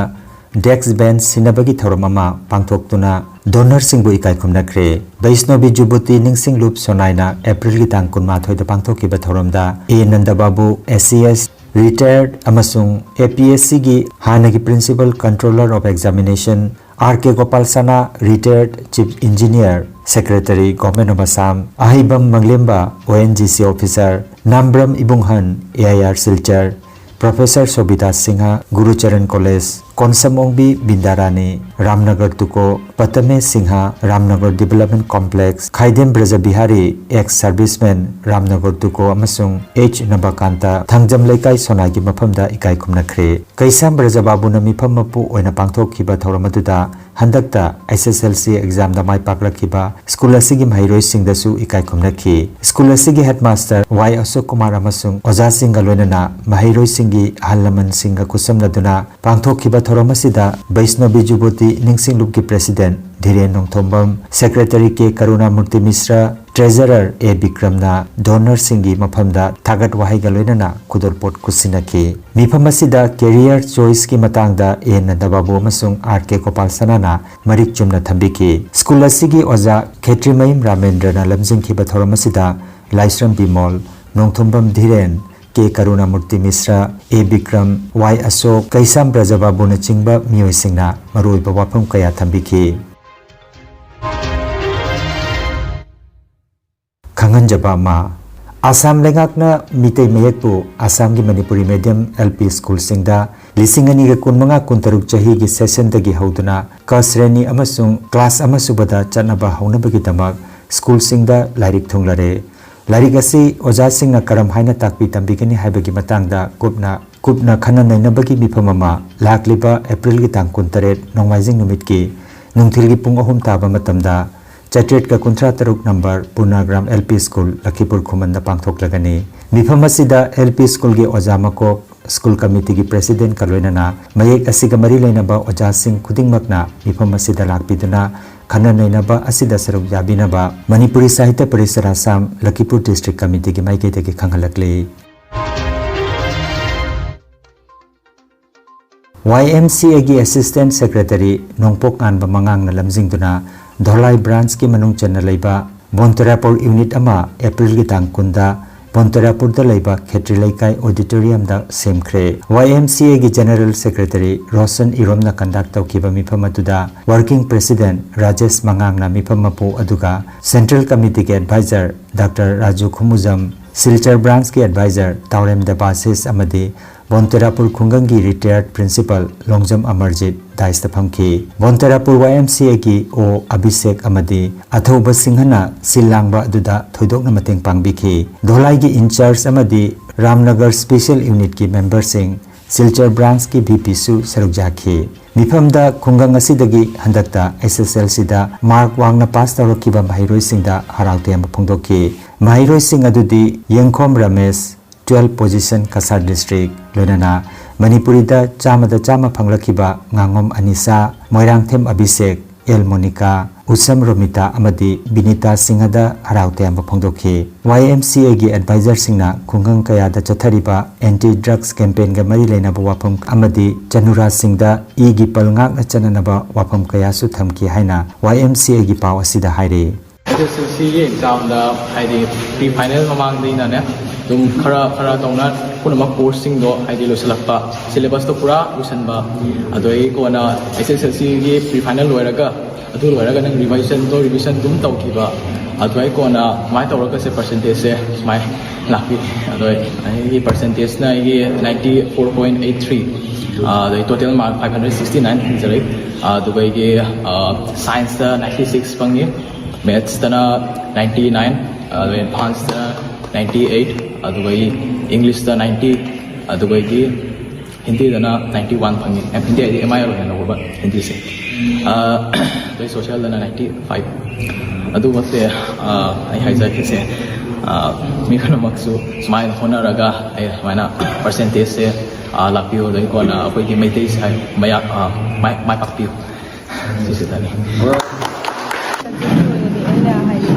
desk bench ꯁꯤꯟꯅꯕꯒꯤ ꯊꯧꯔꯝ ꯑꯃ ꯄꯥꯡꯊꯣꯛꯇꯨꯅ ꯗꯣꯅꯔꯁꯤꯡꯕꯨ ꯏꯀꯥꯏ ꯈꯨꯝꯅꯈ꯭ꯔꯦ꯫ ꯕꯩꯁꯅꯣꯕꯤ ꯖꯨꯕꯇꯤ ꯅꯤꯡꯁꯤꯡꯂꯨꯞ ꯁꯣꯅꯥꯏꯅ ꯑꯦꯄ꯭ꯔꯤꯜꯒꯤ ꯇꯥꯡ ꯀꯨꯟꯃꯥꯊꯣꯏꯗ ꯄꯥꯡꯊꯣꯛꯈꯤꯕ ꯊꯧꯔꯝꯗ ꯑꯦ ꯅꯟꯗꯕꯥꯕꯨ, S C S retired ꯑꯃꯁꯨꯡ A P S C ꯒꯤ ꯍꯥꯟꯅꯒꯤ Principal Controller of Examination, R K Gopal Sana, retired Chief Engineer, Secretary, Government of Assam, Aheibam Manglemba, O N G C officer, Nambram Ibunghan, A I R Silchar, Professor Sobida Singh, Gurucharan college, Konsam Ongbi ꯕꯤꯟꯗꯥꯔꯥꯅꯤ, Ramnagar Tuko, Patame Singh, Ramnagar Development Complex, Khaidem Brajabihari, ex serviceman, Ramnagar Tuko, ꯑꯃꯁꯨꯡ H ꯅꯕꯀꯥꯟꯇ, ꯊꯥꯡꯖꯝ ꯂꯩꯀꯥꯏ ꯁꯣꯅꯥꯏꯒꯤ ꯃꯐꯝꯗ ꯏꯀꯥꯏ ꯈꯨꯝꯅꯈ꯭ꯔꯦ꯫ ꯀꯩꯁꯥꯝ ꯕ꯭ꯔꯖꯕꯥꯕꯨꯅ ꯃꯤꯐꯝ ꯃꯄꯨ ꯑꯣꯏꯅ ꯄꯥꯡꯊꯣꯛꯈꯤꯕ ꯊꯧꯔꯝ ꯑꯗꯨꯗ ꯍꯟꯗꯛꯇ S S L C examꯗ ꯃꯥꯏ ꯄꯥꯛꯂꯛꯈꯤꯕ ꯁ꯭ꯀꯨꯜ ꯑꯁꯤꯒꯤ ꯃꯍꯩꯔꯣꯏꯁꯤꯡꯗꯁꯨ ꯏꯀꯥꯏ ꯈꯨꯝꯅꯈꯤ꯫ ꯁ꯭ꯀꯨꯜ ꯑꯁꯤꯒꯤ headmaster Y ꯑꯁꯣꯛ ꯀꯨꯃꯥꯔ ꯑꯃꯁꯨꯡ ꯑꯣꯖꯥꯁꯤꯡꯒ ꯂꯣꯏꯅꯅ ꯃꯍꯩꯔꯣꯏꯁꯤꯡꯒꯤ ꯑꯍꯜ ꯂꯃꯟꯁꯤꯡꯒ ꯈꯨꯠꯁꯝꯅꯗꯨꯅ ꯄꯥꯡꯊꯣꯛꯈꯤꯕ ꯊꯧꯔꯝ ꯑꯁꯤꯗ ꯕꯩꯁꯅꯣꯕꯤ ꯖꯨꯕꯇꯤ ꯅꯤꯡꯁꯤꯡꯂꯨꯞꯀꯤ President ꯙꯤꯔꯦꯟ Nongthombam, Secretary K ꯀꯔꯨꯅꯥꯃꯨꯔꯇꯤ ꯃꯤꯁ꯭ꯔ, Treasurer A ꯕꯤꯀ꯭ꯔꯝꯅ ꯗꯣꯅꯔꯁꯤꯡꯒꯤ ꯃꯐꯝꯗ ꯊꯥꯒꯠ ꯋꯥꯍꯩꯒ ꯂꯣꯏꯅꯅ ꯈꯨꯗꯣꯜꯄꯣꯠ ꯈꯨꯠꯁꯤꯟꯅꯈꯤ꯫ ꯃꯤꯐꯝ ꯑꯁꯤꯗ career choiceꯀꯤ ꯃꯇꯥꯡꯗ ꯑꯦ ꯅꯟꯗꯕꯥꯕꯨ ꯑꯃꯁꯨꯡ R K ꯒꯣꯄꯥꯜ ꯁꯅꯥꯅ ꯃꯔꯤꯛ ꯆꯨꯝꯅ ꯊꯝꯕꯤꯈꯤ꯫ ꯁ꯭ꯀꯨꯜ ꯑꯁꯤꯒꯤ ꯑꯣꯖꯥ ꯈꯦꯇ꯭ꯔꯤꯃꯌꯨꯝ ꯔꯥꯃꯦꯟꯗ꯭ꯔꯅ ꯂꯝꯖꯤꯡꯈꯤꯕ ꯊꯧꯔꯝ ꯑꯁꯤꯗ ꯂꯥꯏꯁ꯭ꯔꯝ ꯕꯤꯃꯣꯜ, ꯅꯣꯡꯊꯣꯝꯕꯝ ꯙꯤꯔꯦꯟ, ꯀꯦ ꯀꯔꯨꯅꯥꯃꯨꯔꯇꯤ ꯃꯤꯁ꯭ꯔ, ꯑꯦ ꯕꯤꯀ꯭ꯔꯝ, ꯋꯥꯏ ꯑꯁꯣꯛ, ꯀꯩꯁꯥꯝ ꯕ꯭ꯔꯖꯕꯥꯕꯨꯅꯆꯤꯡꯕ ꯃꯤꯑꯣꯏꯁꯤꯡꯅ ꯃꯔꯨꯑꯣꯏꯕ ꯋꯥꯐꯝ ꯀꯌꯥ ꯊꯝꯕꯤꯈꯤ꯫ ꯈꯪꯍꯟꯖꯕ ꯑꯃ, ꯑꯁꯥꯝ ꯂꯩꯉꯥꯛꯅ ꯃꯤꯇꯩ ꯃꯌꯦꯛꯄꯨ ꯑꯁꯥꯝꯒꯤ ꯃꯅꯤꯄꯨꯔꯤ medium L P ꯁ꯭ꯀꯨꯜꯁꯤꯡꯗ ꯂꯤꯁꯤꯡ ꯑꯅꯤꯒ ꯀꯨꯟꯃꯉꯥ ꯀꯨꯟꯇꯔꯨꯛ ꯆꯍꯤꯒꯤ sessionꯗꯒꯤ ꯍꯧꯗꯨꯅ ꯀ ꯁ꯭ꯔꯦꯅꯤ ꯑꯃꯁꯨꯡ class ꯑꯃꯁꯨꯕꯗ ꯆꯠꯅꯕ ꯍꯧꯅꯕꯒꯤꯗꯃꯛ ꯁ꯭ꯀꯨꯜꯁꯤꯡꯗ ꯂꯥꯏꯔꯤꯛ ꯊꯨꯡꯂꯔꯦ꯫ ꯂꯥꯏꯔꯤꯛ ꯑꯁꯤ ꯑꯣꯖꯥꯁꯤꯡꯅ ꯀꯔꯝ ꯍꯥꯏꯅ ꯇꯥꯛꯄꯤ ꯇꯝꯕꯤꯒꯅꯤ ꯍꯥꯏꯕꯒꯤ ꯃꯇꯥꯡꯗ ꯀꯨꯞꯅ, ꯀꯨꯞꯅ ꯈꯟꯅ ꯅꯩꯅꯕꯒꯤ ꯃꯤꯐꯝ ꯑꯃ ꯂꯥꯛꯂꯤꯕ ꯑꯦꯄ꯭ꯔꯤꯜꯒꯤ ꯇꯥꯡ ꯀꯨꯟꯇꯔꯦꯠ, ꯅꯣꯡꯃꯥꯏꯖꯤꯡ ꯅꯨꯃꯤꯠꯀꯤ ꯅꯨꯡꯊꯤꯜꯒꯤ ꯄꯨꯡ ꯑꯍꯨꯝ ꯇꯥꯕ ꯃꯇꯝꯗ ꯆꯥꯇ꯭ꯔꯦꯠꯀ ꯀꯨꯟꯊ꯭ꯔꯥ ꯇꯔꯨꯛ number ꯄꯨꯅꯥꯒ꯭ꯔꯥꯝ L P ꯁ꯭ꯀꯨꯜ, ꯂꯈꯤꯄꯨꯔ ꯈꯨꯃꯟꯗ ꯄꯥꯡꯊꯣꯛꯂꯒꯅꯤ꯫ ꯃꯤꯐꯝ ꯑꯁꯤꯗ L P ꯁ꯭ꯀꯨꯜꯒꯤ ꯑꯣꯖꯥ ꯃꯀꯣꯛ ꯁ꯭ꯀꯨꯜ ꯀꯃꯤꯇꯤꯒꯤ ꯄ꯭ꯔꯦꯁꯤꯗꯦꯟꯠꯀ ꯂꯣꯏꯅꯅ ꯃꯌꯦꯛ ꯑꯁꯤꯒ ꯃꯔꯤ ꯂꯩꯅꯕ ꯑꯣꯖꯥꯁꯤꯡ ꯈꯨꯗꯤꯡꯃꯛꯅ ꯃꯤꯐꯝ ꯑꯁꯤꯗ ꯂꯥꯛꯄꯤꯗꯨꯅ ꯈꯟꯅ ꯅꯩꯅꯕ ꯑꯁꯤꯗ ꯁꯔꯨꯛ ꯌꯥꯕꯤꯅꯕ ꯃꯅꯤꯄꯨꯔꯤ ꯁꯥꯍꯤꯇ꯭ꯌ ꯄꯔꯤꯁꯗ ꯑꯁꯥꯝ ꯂꯈꯤꯄꯨꯔ ꯗꯤꯁꯇ꯭ꯔꯤꯛ ꯀꯃꯤꯇꯤꯒꯤ ꯃꯥꯏꯀꯩꯗꯒꯤ ꯈꯪꯍꯜꯂꯛꯂꯤ꯫ ꯋꯥꯏ ꯑꯦꯝ ꯁꯤ ꯑꯦꯒꯤ ꯑꯦꯁꯤꯁꯇꯦꯟꯠ ꯁꯦꯀ꯭ꯔꯦꯇꯔꯤ ꯅꯣꯡꯄꯣꯛ ꯉꯥꯟꯕ ꯃꯉꯥꯡꯅ ꯂꯝꯖꯤꯡꯗꯨꯅ ꯙꯣꯂꯥꯏ ꯕ꯭ꯔꯥꯟꯁꯀꯤ ꯃꯅꯨꯡ ꯆꯟꯅ ꯂꯩꯕ ꯕꯣꯟꯇꯦꯔꯥꯄꯨꯔ ꯌꯨꯅꯤꯠ ꯑꯃ ꯑꯦꯄ꯭ꯔꯤꯜꯒꯤ ꯇꯥꯡ ꯀꯨꯟꯗ ꯕꯣꯟꯇꯦꯔꯥꯄꯨꯔꯗ ꯂꯩꯕ ꯈꯦꯇ꯭ꯔꯤ ꯂꯩꯀꯥꯏ ꯑꯣꯗꯤꯇꯣꯔꯤꯌꯝꯗ ꯁꯦꯝꯈ꯭ꯔꯦ꯫ ꯋꯥꯏ ꯑꯦꯝ ꯁꯤ ꯑꯦꯒꯤ ꯖꯦꯅꯔꯦꯜ ꯁꯦꯀ꯭ꯔꯦꯇꯔꯤ ꯔꯣꯁꯟ ꯏꯔꯣꯝꯅ ꯀꯟꯗꯛ ꯇꯧꯈꯤꯕ ꯃꯤꯐꯝ ꯑꯗꯨꯗ ꯋꯥꯔꯀꯤꯡ ꯄ꯭ꯔꯦꯁꯤꯗꯦꯟꯠ ꯔꯥꯖꯦꯁ ꯃꯉꯥꯡꯅ ꯃꯤꯐꯝ ꯃꯄꯨ ꯑꯗꯨꯒ ꯁꯦꯟꯇ꯭ꯔꯦꯜ ꯀꯃꯤꯇꯤꯒꯤ ꯑꯦꯗꯚꯥꯏꯖꯔ ꯗꯥꯛꯇꯔ ꯔꯥꯖꯨ ꯈꯨꯃꯨꯖꯝ, ꯁꯤꯜꯆꯔ ꯕ꯭ꯔꯥꯟꯁꯀꯤ ꯑꯦꯗꯚꯥꯏꯖꯔ ꯇꯥꯎꯔꯦꯝ ꯗꯦꯕꯥꯁꯤꯁ ꯑꯃꯗꯤ ꯕꯣꯟꯇꯦꯔꯥꯄꯨꯔ ꯈꯨꯡꯒꯪꯒꯤ ꯔꯤꯇꯥꯌꯔꯠ ꯄ꯭ꯔꯤꯟꯁꯤꯄꯥꯜ ꯂꯣꯡꯖꯝ ꯑꯃꯔꯖꯤꯠ ꯗꯥꯏꯁꯇ ꯐꯝꯈꯤ꯫ ꯕꯣꯟꯇꯦꯔꯥꯄꯨꯔ ꯋꯥꯏ ꯑꯦꯝ ꯁꯤ ꯑꯦꯒꯤ ꯑꯣ ꯑꯕꯤꯁꯦꯛ ꯑꯃꯗꯤ ꯑꯊꯧꯕ ꯁꯤꯡꯍꯅ ꯁꯤꯜ ꯂꯥꯡꯕ ꯑꯗꯨꯗ ꯊꯣꯏꯗꯣꯛꯅ ꯃꯇꯦꯡ ꯄꯥꯡꯕꯤꯈꯤ꯫ ꯙꯣꯂꯥꯏꯒꯤ ꯏꯟꯆꯥꯔꯖ ꯑꯃꯗꯤ ꯔꯥꯝꯅꯒꯔ ꯁ꯭ꯄꯦꯁꯤꯌꯦꯜ ꯌꯨꯅꯤꯠꯀꯤ ꯃꯦꯝꯕꯔꯁꯤꯡ, ꯁꯤꯜꯆꯔ ꯕ꯭ꯔꯥꯟꯁꯀꯤ ꯚꯤ ꯄꯤꯁꯨ ꯁꯔꯨꯛ ꯌꯥꯈꯤ꯫ ꯃꯤꯐꯝꯗ ꯈꯨꯡꯒꯪ ꯑꯁꯤꯗꯒꯤ ꯍꯟꯗꯛꯇ ꯑꯦꯁ ꯑꯦꯁ ꯑꯦꯜ ꯁꯤꯗ ꯃꯥꯔꯛ ꯋꯥꯡꯅ ꯄꯥꯁ ꯇꯧꯔꯛꯈꯤꯕ ꯃꯍꯩꯔꯣꯏꯁꯤꯡꯗ ꯍꯔꯥꯎ ꯇꯌꯥꯝꯕ ꯐꯣꯡꯗꯣꯛꯈꯤ꯫ ꯃꯍꯩꯔꯣꯏꯁꯤꯡ ꯑꯗꯨꯗꯤ ꯌꯦꯡꯈꯣꯝ Ramesh, twelve position, Cachar district, ꯂꯣꯏꯅꯅ ꯃꯅꯤꯄꯨꯔꯤꯗ ꯆꯥꯝꯃꯗ ꯆꯥꯝꯃ ꯐꯪꯂꯛꯈꯤꯕ ꯉꯥꯉꯣꯝ ꯑꯅꯤꯁꯥ, ꯃꯣꯏꯔꯥꯡꯊꯦꯝ ꯑꯕꯤꯁꯦꯛ, ꯑꯦꯜ ꯃꯣꯅꯤꯀꯥ, ꯎꯁꯝ ꯔꯣꯃꯤꯇꯥ ꯑꯃꯗꯤ ꯕꯤꯅꯤꯇꯥ ꯁꯤꯡꯍꯗ ꯍꯔꯥꯎ ꯇꯌꯥꯝꯕ ꯐꯣꯡꯗꯣꯛꯈꯤ꯫ ꯋꯥꯏ ꯑꯦꯝ ꯁꯤ ꯑꯦꯒꯤ ꯑꯦꯗꯚꯥꯏꯖꯔꯁꯤꯡꯅ ꯈꯨꯡꯒꯪ ꯀꯌꯥꯗ ꯆꯠꯊꯔꯤꯕ ꯑꯦꯟꯇꯤ ꯗ꯭ꯔꯒꯁ ꯀꯦꯝꯄꯦꯟꯒ ꯃꯔꯤ ꯂꯩꯅꯕ ꯋꯥꯐꯝ ꯑꯃꯗꯤ ꯆꯅꯨꯔꯥꯁꯤꯡꯗ ꯏꯒꯤ ꯄꯜ ꯉꯥꯛꯅ ꯆꯠꯅꯅꯕ ꯋꯥꯐꯝ ꯀꯌꯥꯁꯨ ꯊꯝꯈꯤ ꯍꯥꯏꯅ ꯋꯥꯏ ꯑꯦꯝ ꯁꯤ ꯑꯦꯒꯤ ꯄꯥꯎ ꯑꯁꯤꯗ ꯍꯥꯏꯔꯤ꯫ ꯑꯦꯁ ꯑꯦꯁ ꯑꯦꯜ ꯁꯤꯒꯤ ꯑꯦꯛꯖꯥꯝꯗ ꯍꯥꯏꯗꯤ ꯄ꯭ꯔꯤ ꯐꯥꯏꯅꯦꯜ ꯃꯃꯥꯡꯗꯩꯅꯅꯦ ꯑꯗꯨꯝ ꯈꯔ ꯈꯔ ꯇꯧꯅ ꯄꯨꯝꯅꯃꯛ ꯀꯣꯔꯁꯁꯤꯡꯗꯣ ꯍꯥꯏꯗꯤ ꯂꯣꯏꯁꯤꯜꯂꯛꯄ, ꯁꯤꯂꯦꯕꯁꯇꯣ ꯄꯨꯔꯥ ꯂꯣꯏꯁꯤꯟꯕ, ꯑꯗꯩ ꯀꯣꯟꯅ ꯑꯦꯁ ꯑꯦꯁ ꯑꯦꯜ ꯁꯤꯒꯤ ꯄ꯭ꯔꯤ ꯐꯥꯏꯅꯦꯜ ꯂꯣꯏꯔꯒ ꯑꯗꯨ ꯂꯣꯏꯔꯒ ꯅꯪ ꯔꯤꯚꯥꯏꯖꯟꯗꯣ ꯔꯤꯚꯤꯖꯟ ꯑꯗꯨꯝ ꯇꯧꯈꯤꯕ, ꯑꯗꯨꯃꯥꯏ ꯀꯣꯟꯅ ꯀꯃꯥꯏꯅ ꯇꯧꯔꯒꯁꯦ ꯄꯥꯔꯁꯦꯟꯇꯦꯖꯁꯦ ꯁꯨꯃꯥꯏꯅ ꯂꯥꯛꯄꯤ꯫ ꯑꯗꯣ ꯑꯩꯒꯤ ꯄꯥꯔꯁꯦꯟꯇꯦꯖꯅ ꯑꯩꯒꯤ ninety four point eight three, ꯑꯗꯩ total mark five hundred sixty nine ꯐꯪꯖꯔꯛꯏ꯫ ꯑꯗꯨꯒ ꯑꯩꯒꯤ ꯁꯥꯏꯟꯁꯇ ninety six ꯐꯪꯉꯤ, ꯃꯦꯠꯁꯇꯅ ninety nine, ꯑꯗꯨꯒ ꯑꯦꯗꯚꯥꯟꯁꯇꯅ ninety eight, ꯑꯗꯨꯒ ꯑꯩ ꯏꯪꯂꯤꯁꯇ ninety, ꯑꯗꯨꯒ ꯑꯩꯒꯤ ꯍꯤꯟꯗꯤꯗꯅ ninety one ꯐꯪꯉꯤ꯫ ꯑꯦꯝ, ꯍꯤꯟꯗꯤ ꯍꯥꯏꯗꯤ ꯑꯦꯝ ꯑꯥꯏ ꯑꯦꯜ ꯑꯣꯏꯅ ꯂꯧꯕ ꯍꯤꯟꯗꯤꯁꯦ꯫ ꯑꯗꯩ ꯁꯣꯁꯤꯌꯦꯜꯗꯅ ninety five꯫ ꯑꯗꯨꯃꯛꯇꯤ ꯑꯩ ꯍꯥꯏꯖꯔꯛꯀꯦꯁꯦ꯫ ꯑ, ꯃꯤ ꯈꯨꯗꯤꯡꯃꯛꯁꯨ ꯁꯨꯃꯥꯏꯅ ꯍꯣꯠꯅꯔꯒ ꯑꯩ ꯁꯨꯃꯥꯏꯅ ꯄꯥꯔꯁꯦꯟꯇꯦꯖꯁꯦ, ꯑ, ꯂꯥꯛꯄꯤꯌꯨ, ꯑꯗꯒꯤ ꯀꯣꯟꯅ ꯑꯩꯈꯣꯏꯒꯤ ꯃꯩꯇꯩꯁꯦ ꯃꯌꯥ-, ꯑ, ꯃꯥꯏ-, ꯃꯥꯏ ꯄꯥꯛꯄꯤꯌꯨ꯫ ꯁꯤꯁꯤꯗꯅꯤ꯫ ꯑꯩꯅ ꯍꯥꯏꯗꯤ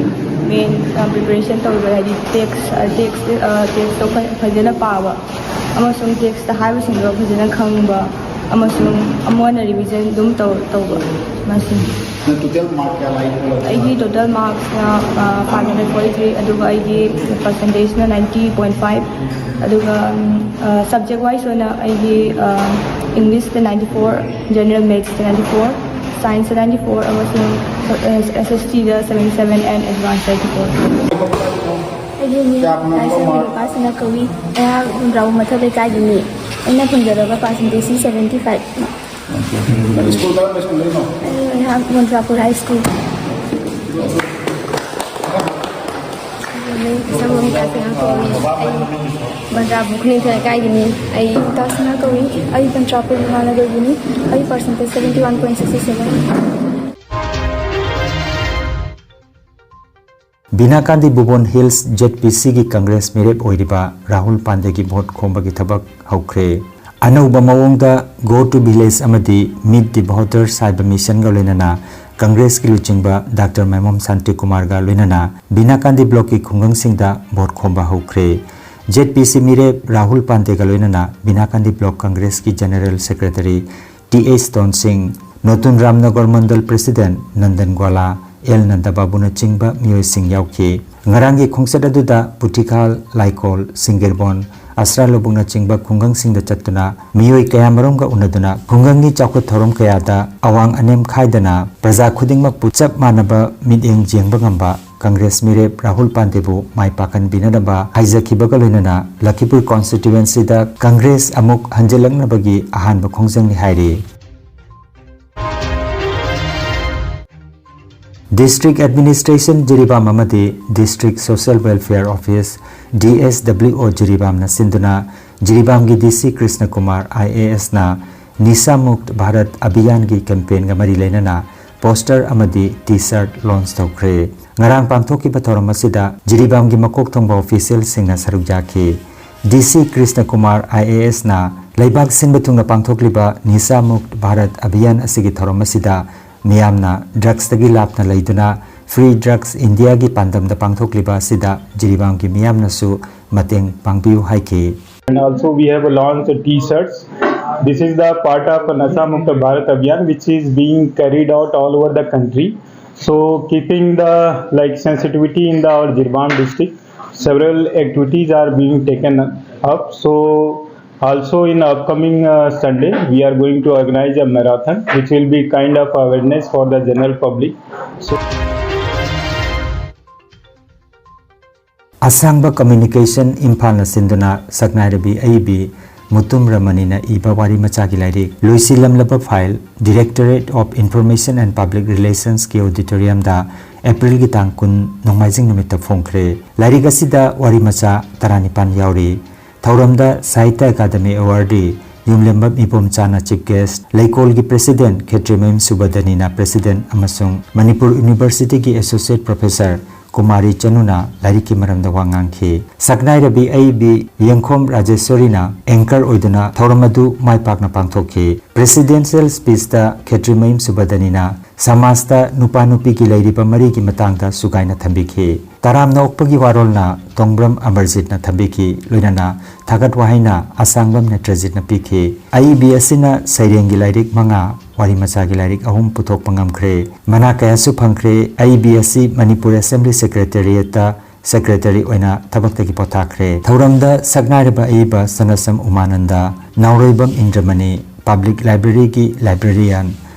ꯃꯦꯟ ꯄ꯭ꯔꯤꯄꯦꯔꯦꯁꯟ ꯇꯧꯔꯤꯕ ꯍꯥꯏꯗꯤ ꯇꯦꯛꯁ, ꯇꯦꯛꯁ, ꯇꯦꯛꯁꯇꯣ ꯐꯖꯅ ꯄꯥꯕ ꯑꯃꯁꯨꯡ ꯇꯦꯛꯁꯇ ꯍꯥꯏꯕꯁꯤꯡꯗꯣ ꯐꯖꯅ ꯈꯪꯕ ꯑꯃꯁꯨꯡ ꯑꯃꯨꯛ ꯍꯟꯅ ꯔꯤꯚꯤꯖꯟ ꯑꯗꯨꯝ ꯇꯧ-, ꯇꯧꯕ ꯃꯁꯤꯅꯤ꯫ ꯅꯪ ꯇꯣꯇꯦꯜ ꯃꯥꯔꯛ ꯀꯌꯥ ꯂꯥꯛꯏ? ꯑꯩꯒꯤ ꯇꯣꯇꯦꯜ ꯃꯥꯔꯛꯁꯅ, ꯑ, ꯐꯥꯏꯚ ꯍꯟꯗ꯭ꯔꯦꯠ ꯐꯣꯔꯇꯤ ꯊ꯭ꯔꯤ, ꯑꯗꯨꯒ ꯑꯩꯒꯤ ꯄꯥꯔꯁꯦꯟꯇꯦꯖꯅ ꯅꯥꯏꯟꯇꯤ ꯄꯣꯏꯟ ꯐꯥꯏꯚ, ꯑꯗꯨꯒ, ꯎꯝ, ꯑ, ꯁꯕꯖꯦꯛ ꯋꯥꯏꯁ ꯑꯣꯏꯅ ꯑꯩꯒꯤ, ꯑ, ꯏꯪꯂꯤꯁꯇ ꯅꯥꯏꯟꯇꯤ ꯐꯣꯔ, ꯖꯦꯅꯔꯦꯜ ꯃꯦꯠꯁꯇ ꯅꯥꯏꯟꯇꯤ ꯐꯣꯔ, ꯁꯥꯏꯟꯁꯇ ꯅꯥꯏꯟꯇꯤ ꯐꯣꯔ, ꯑꯃꯁꯨꯡ, ꯑ, ꯑꯦꯁ ꯑꯦꯁ ꯇꯤꯗ seventy seven and advance ninety four꯫ ꯑꯩꯒꯤ ꯃꯤꯡ ꯂꯥꯏꯁ꯭ꯔꯝꯕꯤ ꯂꯨꯀꯥꯁꯅ ꯀꯧꯏ꯫ ꯑꯩꯍꯥꯛ ꯍꯨꯝꯗ꯭ꯔꯥꯎ ꯃꯊꯛ ꯂꯩꯀꯥꯏꯒꯤꯅꯤ꯫ ꯑꯩꯅ ꯐꯪꯖꯔꯕ ꯄꯥꯔꯁꯦꯟꯇꯦꯖꯁꯤ ꯁꯕꯦꯟꯇꯤ ꯐꯥꯏꯚ꯫ ꯁ꯭ꯀꯨꯜ ꯀꯔꯝꯕ ꯁ꯭ꯀꯨꯜꯗꯒꯤꯅꯣ? ꯑꯩ ꯑꯩꯍꯥꯛ ꯃꯣꯟꯇ꯭ꯔꯥꯄꯨꯔ ꯍꯥꯏ ꯁ꯭ꯀꯨꯜ꯫ ꯑꯩꯒꯤ ꯃꯤꯡ ꯁꯝꯕꯝ ꯀꯥꯁꯤꯅꯥ ꯀꯧꯏ꯫ ꯑꯩ ꯃꯣꯟꯇ꯭ꯔꯥꯄꯨꯔ ꯈꯨꯅꯤꯡꯊꯦꯜ ꯂꯩꯀꯥꯏꯒꯤꯅꯤ꯫ ꯑꯩ ꯀꯥꯁꯤꯅꯥ ꯀꯧꯏ꯫ ꯑꯩ ꯃꯣꯟꯇ꯭ꯔꯥꯄꯨꯔ ꯃꯍꯥꯅꯒꯔꯒꯤꯅꯤ꯫ ꯑꯩ percentage seventy one point sixty seven. ꯕꯤꯅꯥꯀꯥꯟꯗꯤ ꯕꯨꯕꯣꯟ ꯍꯤꯜꯁ ꯖꯦꯠ ꯄꯤ ꯁꯤꯒꯤ ꯀꯪꯒ꯭ꯔꯦꯁ ꯃꯤꯔꯦꯞ ꯑꯣꯏꯔꯤꯕ ꯔꯥꯍꯨꯜ ꯄꯥꯟꯗꯦꯒꯤ ꯚꯣꯠ ꯈꯣꯝꯕꯒꯤ ꯊꯕꯛ ꯍꯧꯈ꯭ꯔꯦ꯫ ꯑꯅꯧꯕ ꯃꯑꯣꯡꯗ Go to Village ꯑꯃꯗꯤ Meet the Voters ꯍꯥꯏꯕ ꯃꯤꯁꯟꯒ ꯂꯣꯏꯅꯅ ꯀꯪꯒ꯭ꯔꯦꯁꯀꯤ ꯂꯨꯆꯤꯡꯕ ꯗꯥꯛꯇꯔ ꯃꯥꯏꯃꯣꯝ ꯁꯥꯟꯇꯤꯀꯨꯃꯥꯔꯒ ꯂꯣꯏꯅꯅ ꯕꯤꯅꯥꯀꯥꯟꯗꯤ ꯕ꯭ꯂꯣꯛꯀꯤ ꯈꯨꯡꯒꯪꯁꯤꯡꯗ ꯚꯣꯠ ꯈꯣꯝꯕ ꯍꯧꯈ꯭ꯔꯦ꯫ ꯖꯦꯠ ꯄꯤ ꯁꯤ ꯃꯤꯔꯦꯞ ꯔꯥꯍꯨꯜ ꯄꯥꯟꯗꯦꯒ ꯂꯣꯏꯅꯅ ꯕꯤꯅꯥꯀꯥꯟꯗꯤ ꯕ꯭ꯂꯣꯛ ꯀꯪꯒ꯭ꯔꯦꯁꯀꯤ ꯖꯦꯅꯔꯦꯜ ꯁꯦꯀ꯭ꯔꯦꯇꯔꯤ ꯇꯤ ꯑꯦꯁ ꯇꯣꯟꯁꯤꯡ, ꯅꯣꯇꯨꯟ ꯔꯥꯝꯅꯒꯔ ꯃꯟꯗꯜ ꯄ꯭ꯔꯦꯁꯤꯗꯦꯟꯠ ꯅꯟꯗꯟ ꯒ꯭ꯋꯥꯂꯥ, ꯑꯦꯜ ꯅꯟꯗꯕꯥꯕꯨꯅꯆꯤꯡꯕ ꯃꯤꯑꯣꯏꯁꯤꯡ ꯌꯥꯎꯈꯤ꯫ ꯉꯔꯥꯡꯒꯤ ꯈꯣꯡꯆꯠ ꯑꯗꯨꯗ ꯄꯨꯊꯤꯈꯥꯜ, ꯂꯥꯏꯀꯣꯜ, ꯁꯤꯡꯒꯤꯔꯕꯣꯟ, ꯑꯁ꯭ꯔꯥ ꯂꯧꯕꯨꯛꯅꯆꯤꯡꯕ ꯈꯨꯡꯒꯪꯁꯤꯡꯗ ꯆꯠꯇꯨꯅ ꯃꯤꯑꯣꯏ ꯀꯌꯥꯃꯔꯨꯝꯒ ꯎꯅꯗꯨꯅ ꯈꯨꯡꯒꯪꯒꯤ ꯆꯥꯎꯈꯠ ꯊꯧꯔꯝ ꯀꯌꯥꯗ ꯑꯋꯥꯡ ꯑꯅꯦꯝ ꯈꯥꯏꯗꯅ ꯄ꯭ꯔꯖꯥ ꯈꯨꯗꯤꯡꯃꯛꯄꯨ ꯆꯞ ꯃꯥꯟꯅꯕ ꯃꯤꯠꯌꯦꯡ ꯌꯦꯡꯕ ꯉꯝꯕ ꯀꯪꯒ꯭ꯔꯦꯁ ꯃꯤꯔꯦꯞ ꯔꯥꯍꯨꯜ ꯄꯥꯟꯗꯦꯕꯨ ꯃꯥꯏ ꯄꯥꯛꯍꯟꯕꯤꯅꯅꯕ ꯍꯥꯏꯖꯈꯤꯕꯒ ꯂꯣꯏꯅꯅ ꯂꯈꯤꯄꯨꯔ ꯀꯣꯟꯁꯇꯤꯇ꯭ꯋꯦꯟꯁꯤꯗ ꯀꯪꯒ꯭ꯔꯦꯁ ꯑꯃꯨꯛ ꯍꯟꯖꯤꯜꯂꯛꯅꯕꯒꯤ ꯑꯍꯥꯟꯕ ꯈꯣꯡꯖꯪꯅꯤ ꯍꯥꯏꯔꯤ꯫ ꯗꯤꯁꯇ꯭ꯔꯤꯛ ꯑꯦꯗꯃꯤꯅꯤꯁꯇ꯭ꯔꯦꯁꯟ ꯖꯤꯔꯤꯕꯥꯝ ꯑꯃꯗꯤ district social welfare office, D S W ꯑꯣ, ꯖꯤꯔꯤꯕꯥꯝꯅ ꯁꯤꯟꯗꯨꯅ ꯖꯤꯔꯤꯕꯥꯝꯒꯤ ꯗꯤ ꯁꯤ ꯀ꯭ꯔꯤꯁꯅ ꯀꯨꯃꯥꯔ ꯑꯥꯏ ꯑꯦ ꯑꯦꯁꯅ ꯅꯤꯁꯥ ꯃꯨꯛꯇ ꯚꯥꯔꯠ ꯑꯚꯤꯌꯥꯟꯒꯤ ꯀꯦꯝꯄꯦꯟꯒ ꯃꯔꯤ ꯂꯩꯅꯅ ꯄꯣꯁꯇꯔ ꯑꯃꯗꯤ ꯇꯤ ꯁꯔꯠ ꯂꯣꯟꯆ ꯇꯧꯈ꯭ꯔꯦ꯫ ꯉꯔꯥꯡ ꯄꯥꯡꯊꯣꯛꯈꯤꯕ ꯊꯧꯔꯝ ꯑꯁꯤꯗ ꯖꯤꯔꯤꯕꯥꯝꯒꯤ ꯃꯀꯣꯛ ꯊꯣꯡꯕ ꯑꯣꯐꯤꯁꯤꯌꯦꯜꯁꯤꯡꯅ ꯁꯔꯨꯛ ꯌꯥꯈꯤ꯫ ꯗꯤ ꯁꯤ ꯀ꯭ꯔꯤꯁꯅ ꯀꯨꯃꯥꯔ ꯑꯥꯏ ꯑꯦ ꯑꯦꯁꯅ ꯂꯩꯕꯥꯛ ꯁꯤꯟꯕ ꯊꯨꯡꯅ ꯄꯥꯡꯊꯣꯛꯂꯤꯕ ꯅꯤꯁꯥ ꯃꯨꯛ ꯚꯥꯔꯠ ꯑꯚꯤꯌꯥꯟ ꯑꯁꯤꯒꯤ ꯊꯧꯔꯝ ꯑꯁꯤꯗ ꯃꯤꯌꯥꯝꯅ ꯗ꯭ꯔꯒꯁꯇꯒꯤ ꯂꯥꯞꯅ ꯂꯩꯗꯨꯅ ꯐ꯭ꯔꯤ ꯗ꯭ꯔꯒꯁ ꯏꯟꯗꯤꯌꯥꯒꯤ ꯄꯥꯟꯗꯝꯗ ꯄꯥꯡꯊꯣꯛꯂꯤꯕ ꯑꯁꯤꯗ ꯖꯤꯔꯤꯕꯥꯝꯒꯤ ꯃꯤꯌꯥꯝꯅꯁꯨ ꯃꯇꯦꯡ ꯄꯥꯡꯕꯤꯌꯨ ꯍꯥꯏꯈꯤ꯫ And also we have launched T-shirts. This is the part of Nasha Mukta Bharat Abhiyan, which is being carried out all over the country. So keeping the like sensitivity in the our Jiribam district, several activities are being taken up. So also in upcoming uh, Sunday, we are going to organize a marathon, which will be kind of awareness for the general public. So ꯑꯁꯥꯡꯕ ꯀꯝꯃ꯭ꯌꯨꯅꯤꯀꯦꯁꯟ ꯏꯝꯐꯥꯜꯅ ꯁꯤꯟꯗꯨꯅ ꯁꯛꯅꯥꯏꯔꯕꯤ ꯑꯏꯕꯤ ꯃꯨꯇꯨꯝ ꯔꯃꯅꯤꯅ ꯏꯕ ꯋꯥꯔꯤ ꯃꯆꯥꯒꯤ ꯂꯥꯏꯔꯤꯛ ꯂꯣꯏꯁꯤꯜꯂꯝꯂꯕ file Directorate of Information and Public Relations ꯀꯤ ꯑꯣꯗꯤꯇꯣꯔꯤꯌꯝꯗ ꯑꯦꯄ꯭ꯔꯤꯜꯒꯤ ꯇꯥꯡ ꯀꯨꯟ ꯅꯣꯡꯃꯥꯏꯖꯤꯡ ꯅꯨꯃꯤꯠꯇ ꯐꯣꯡꯈ꯭ꯔꯦ꯫ ꯂꯥꯏꯔꯤꯛ ꯑꯁꯤꯗ ꯋꯥꯔꯤ ꯃꯆꯥ ꯇꯔꯥꯅꯤꯄꯥꯟ ꯌꯥꯎꯔꯤ꯫ ꯊꯧꯔꯝꯗ ꯁꯥꯍꯤꯇ꯭ꯌ ꯑꯦꯀꯥꯗꯃꯤ ꯑꯦꯋꯥꯔꯗꯤ ꯌꯨꯝꯂꯦꯝꯕꯝ ꯏꯕꯣꯝꯆꯥꯅ ꯆꯤꯐ ꯒꯦꯁ꯭ꯠ, ꯂꯩꯀꯣꯜꯒꯤ ꯄ꯭ꯔꯦꯁꯤꯗꯦꯟꯠ ꯈꯦꯇ꯭ꯔꯤꯃꯌꯨꯝ ꯁꯨꯕꯗꯅꯤꯅ ꯄ꯭ꯔꯦꯁꯤꯗꯦꯟꯠ ꯑꯃꯁꯨꯡ ꯃꯅꯤꯄꯨꯔ ꯌꯨꯅꯤꯚꯔꯁꯤꯇꯤꯒꯤ ꯑꯦꯁꯣꯁꯤꯌꯦꯠ ꯄ꯭ꯔꯣꯐꯦꯁꯔ ꯀꯨꯃꯥꯔꯤ ꯆꯅꯨꯅ ꯂꯥꯏꯔꯤꯛꯀꯤ ꯃꯔꯝꯗ ꯋꯥ ꯉꯥꯡꯈꯤ꯫ ꯁꯛꯅꯥꯏꯔꯕꯤ ꯑꯏꯕꯤ ꯌꯦꯡꯈꯣꯝ ꯔꯥꯖꯦꯁ꯭ꯋꯔꯤꯅ ꯑꯦꯡꯀꯔ ꯑꯣꯏꯗꯨꯅ ꯊꯧꯔꯝ ꯑꯗꯨ ꯃꯥꯏ ꯄꯥꯛꯅ ꯄꯥꯡꯊꯣꯛꯈꯤ꯫ ꯄ꯭ꯔꯦꯁꯤꯗꯦꯟꯁꯤꯌꯦꯜ ꯁ꯭ꯄꯤꯆꯇ ꯈꯦꯇ꯭ꯔꯤꯃꯌꯨꯝ ꯁꯨꯕꯗꯅꯤꯅ ꯁꯃꯥꯖꯇ ꯅꯨꯄꯥ ꯅꯨꯄꯤꯒꯤ ꯂꯩꯔꯤꯕ ꯃꯔꯤꯒꯤ ꯃꯇꯥꯡꯗ ꯁꯨꯒꯥꯏꯅ ꯊꯝꯕꯤꯈꯤ꯫ ꯇꯔꯥꯝꯅ ꯑꯣꯛꯄꯒꯤ ꯋꯥꯔꯣꯜꯅ ꯇꯣꯡꯕ꯭ꯔꯝ ꯑꯃꯔꯖꯤꯠꯅ ꯊꯝꯕꯤꯈꯤ, ꯂꯣꯏꯅꯅ ꯊꯥꯒꯠ ꯋꯥꯍꯩꯅ ꯑꯁꯥꯡꯕꯝ ꯅꯦꯇ꯭ꯔꯖꯤꯠꯅ ꯄꯤꯈꯤ꯫ ꯑꯏꯕꯤ ꯑꯁꯤꯅ ꯁꯩꯔꯦꯡꯒꯤ ꯂꯥꯏꯔꯤꯛ ꯃꯉꯥ, ꯋꯥꯔꯤ ꯃꯆꯥꯒꯤ ꯂꯥꯏꯔꯤꯛ ꯑꯍꯨꯝ ꯄꯨꯊꯣꯛꯄ ꯉꯝꯈ꯭ꯔꯦ꯫ ꯃꯅꯥ ꯀꯌꯥꯁꯨ ꯐꯪꯈ꯭ꯔꯦ꯫ ꯑꯏꯕꯤ ꯑꯁꯤ ꯃꯅꯤꯄꯨꯔ ꯑꯦꯁꯦꯝꯕ꯭ꯂꯤ ꯁꯦꯀ꯭ꯔꯦꯇꯦꯔꯤꯌꯦꯠꯇ ꯁꯦꯀ꯭ꯔꯦꯇꯔꯤ ꯑꯣꯏꯅ ꯊꯕꯛꯇꯒꯤ ꯄꯣꯊꯥꯈ꯭ꯔꯦ꯫ ꯊꯧꯔꯝꯗ ꯁꯛꯅꯥꯏꯔꯕ ꯑꯏꯕ ꯁꯅꯁꯝ ꯎꯃꯥꯅꯟꯗ, ꯅꯥꯎꯔꯩꯕꯝ ꯏꯟꯗ꯭ꯔꯃꯅꯤ, ꯄꯕ꯭ꯂꯤꯛ ꯂꯥꯏꯕ꯭ꯔꯦꯔꯤꯒꯤ librarian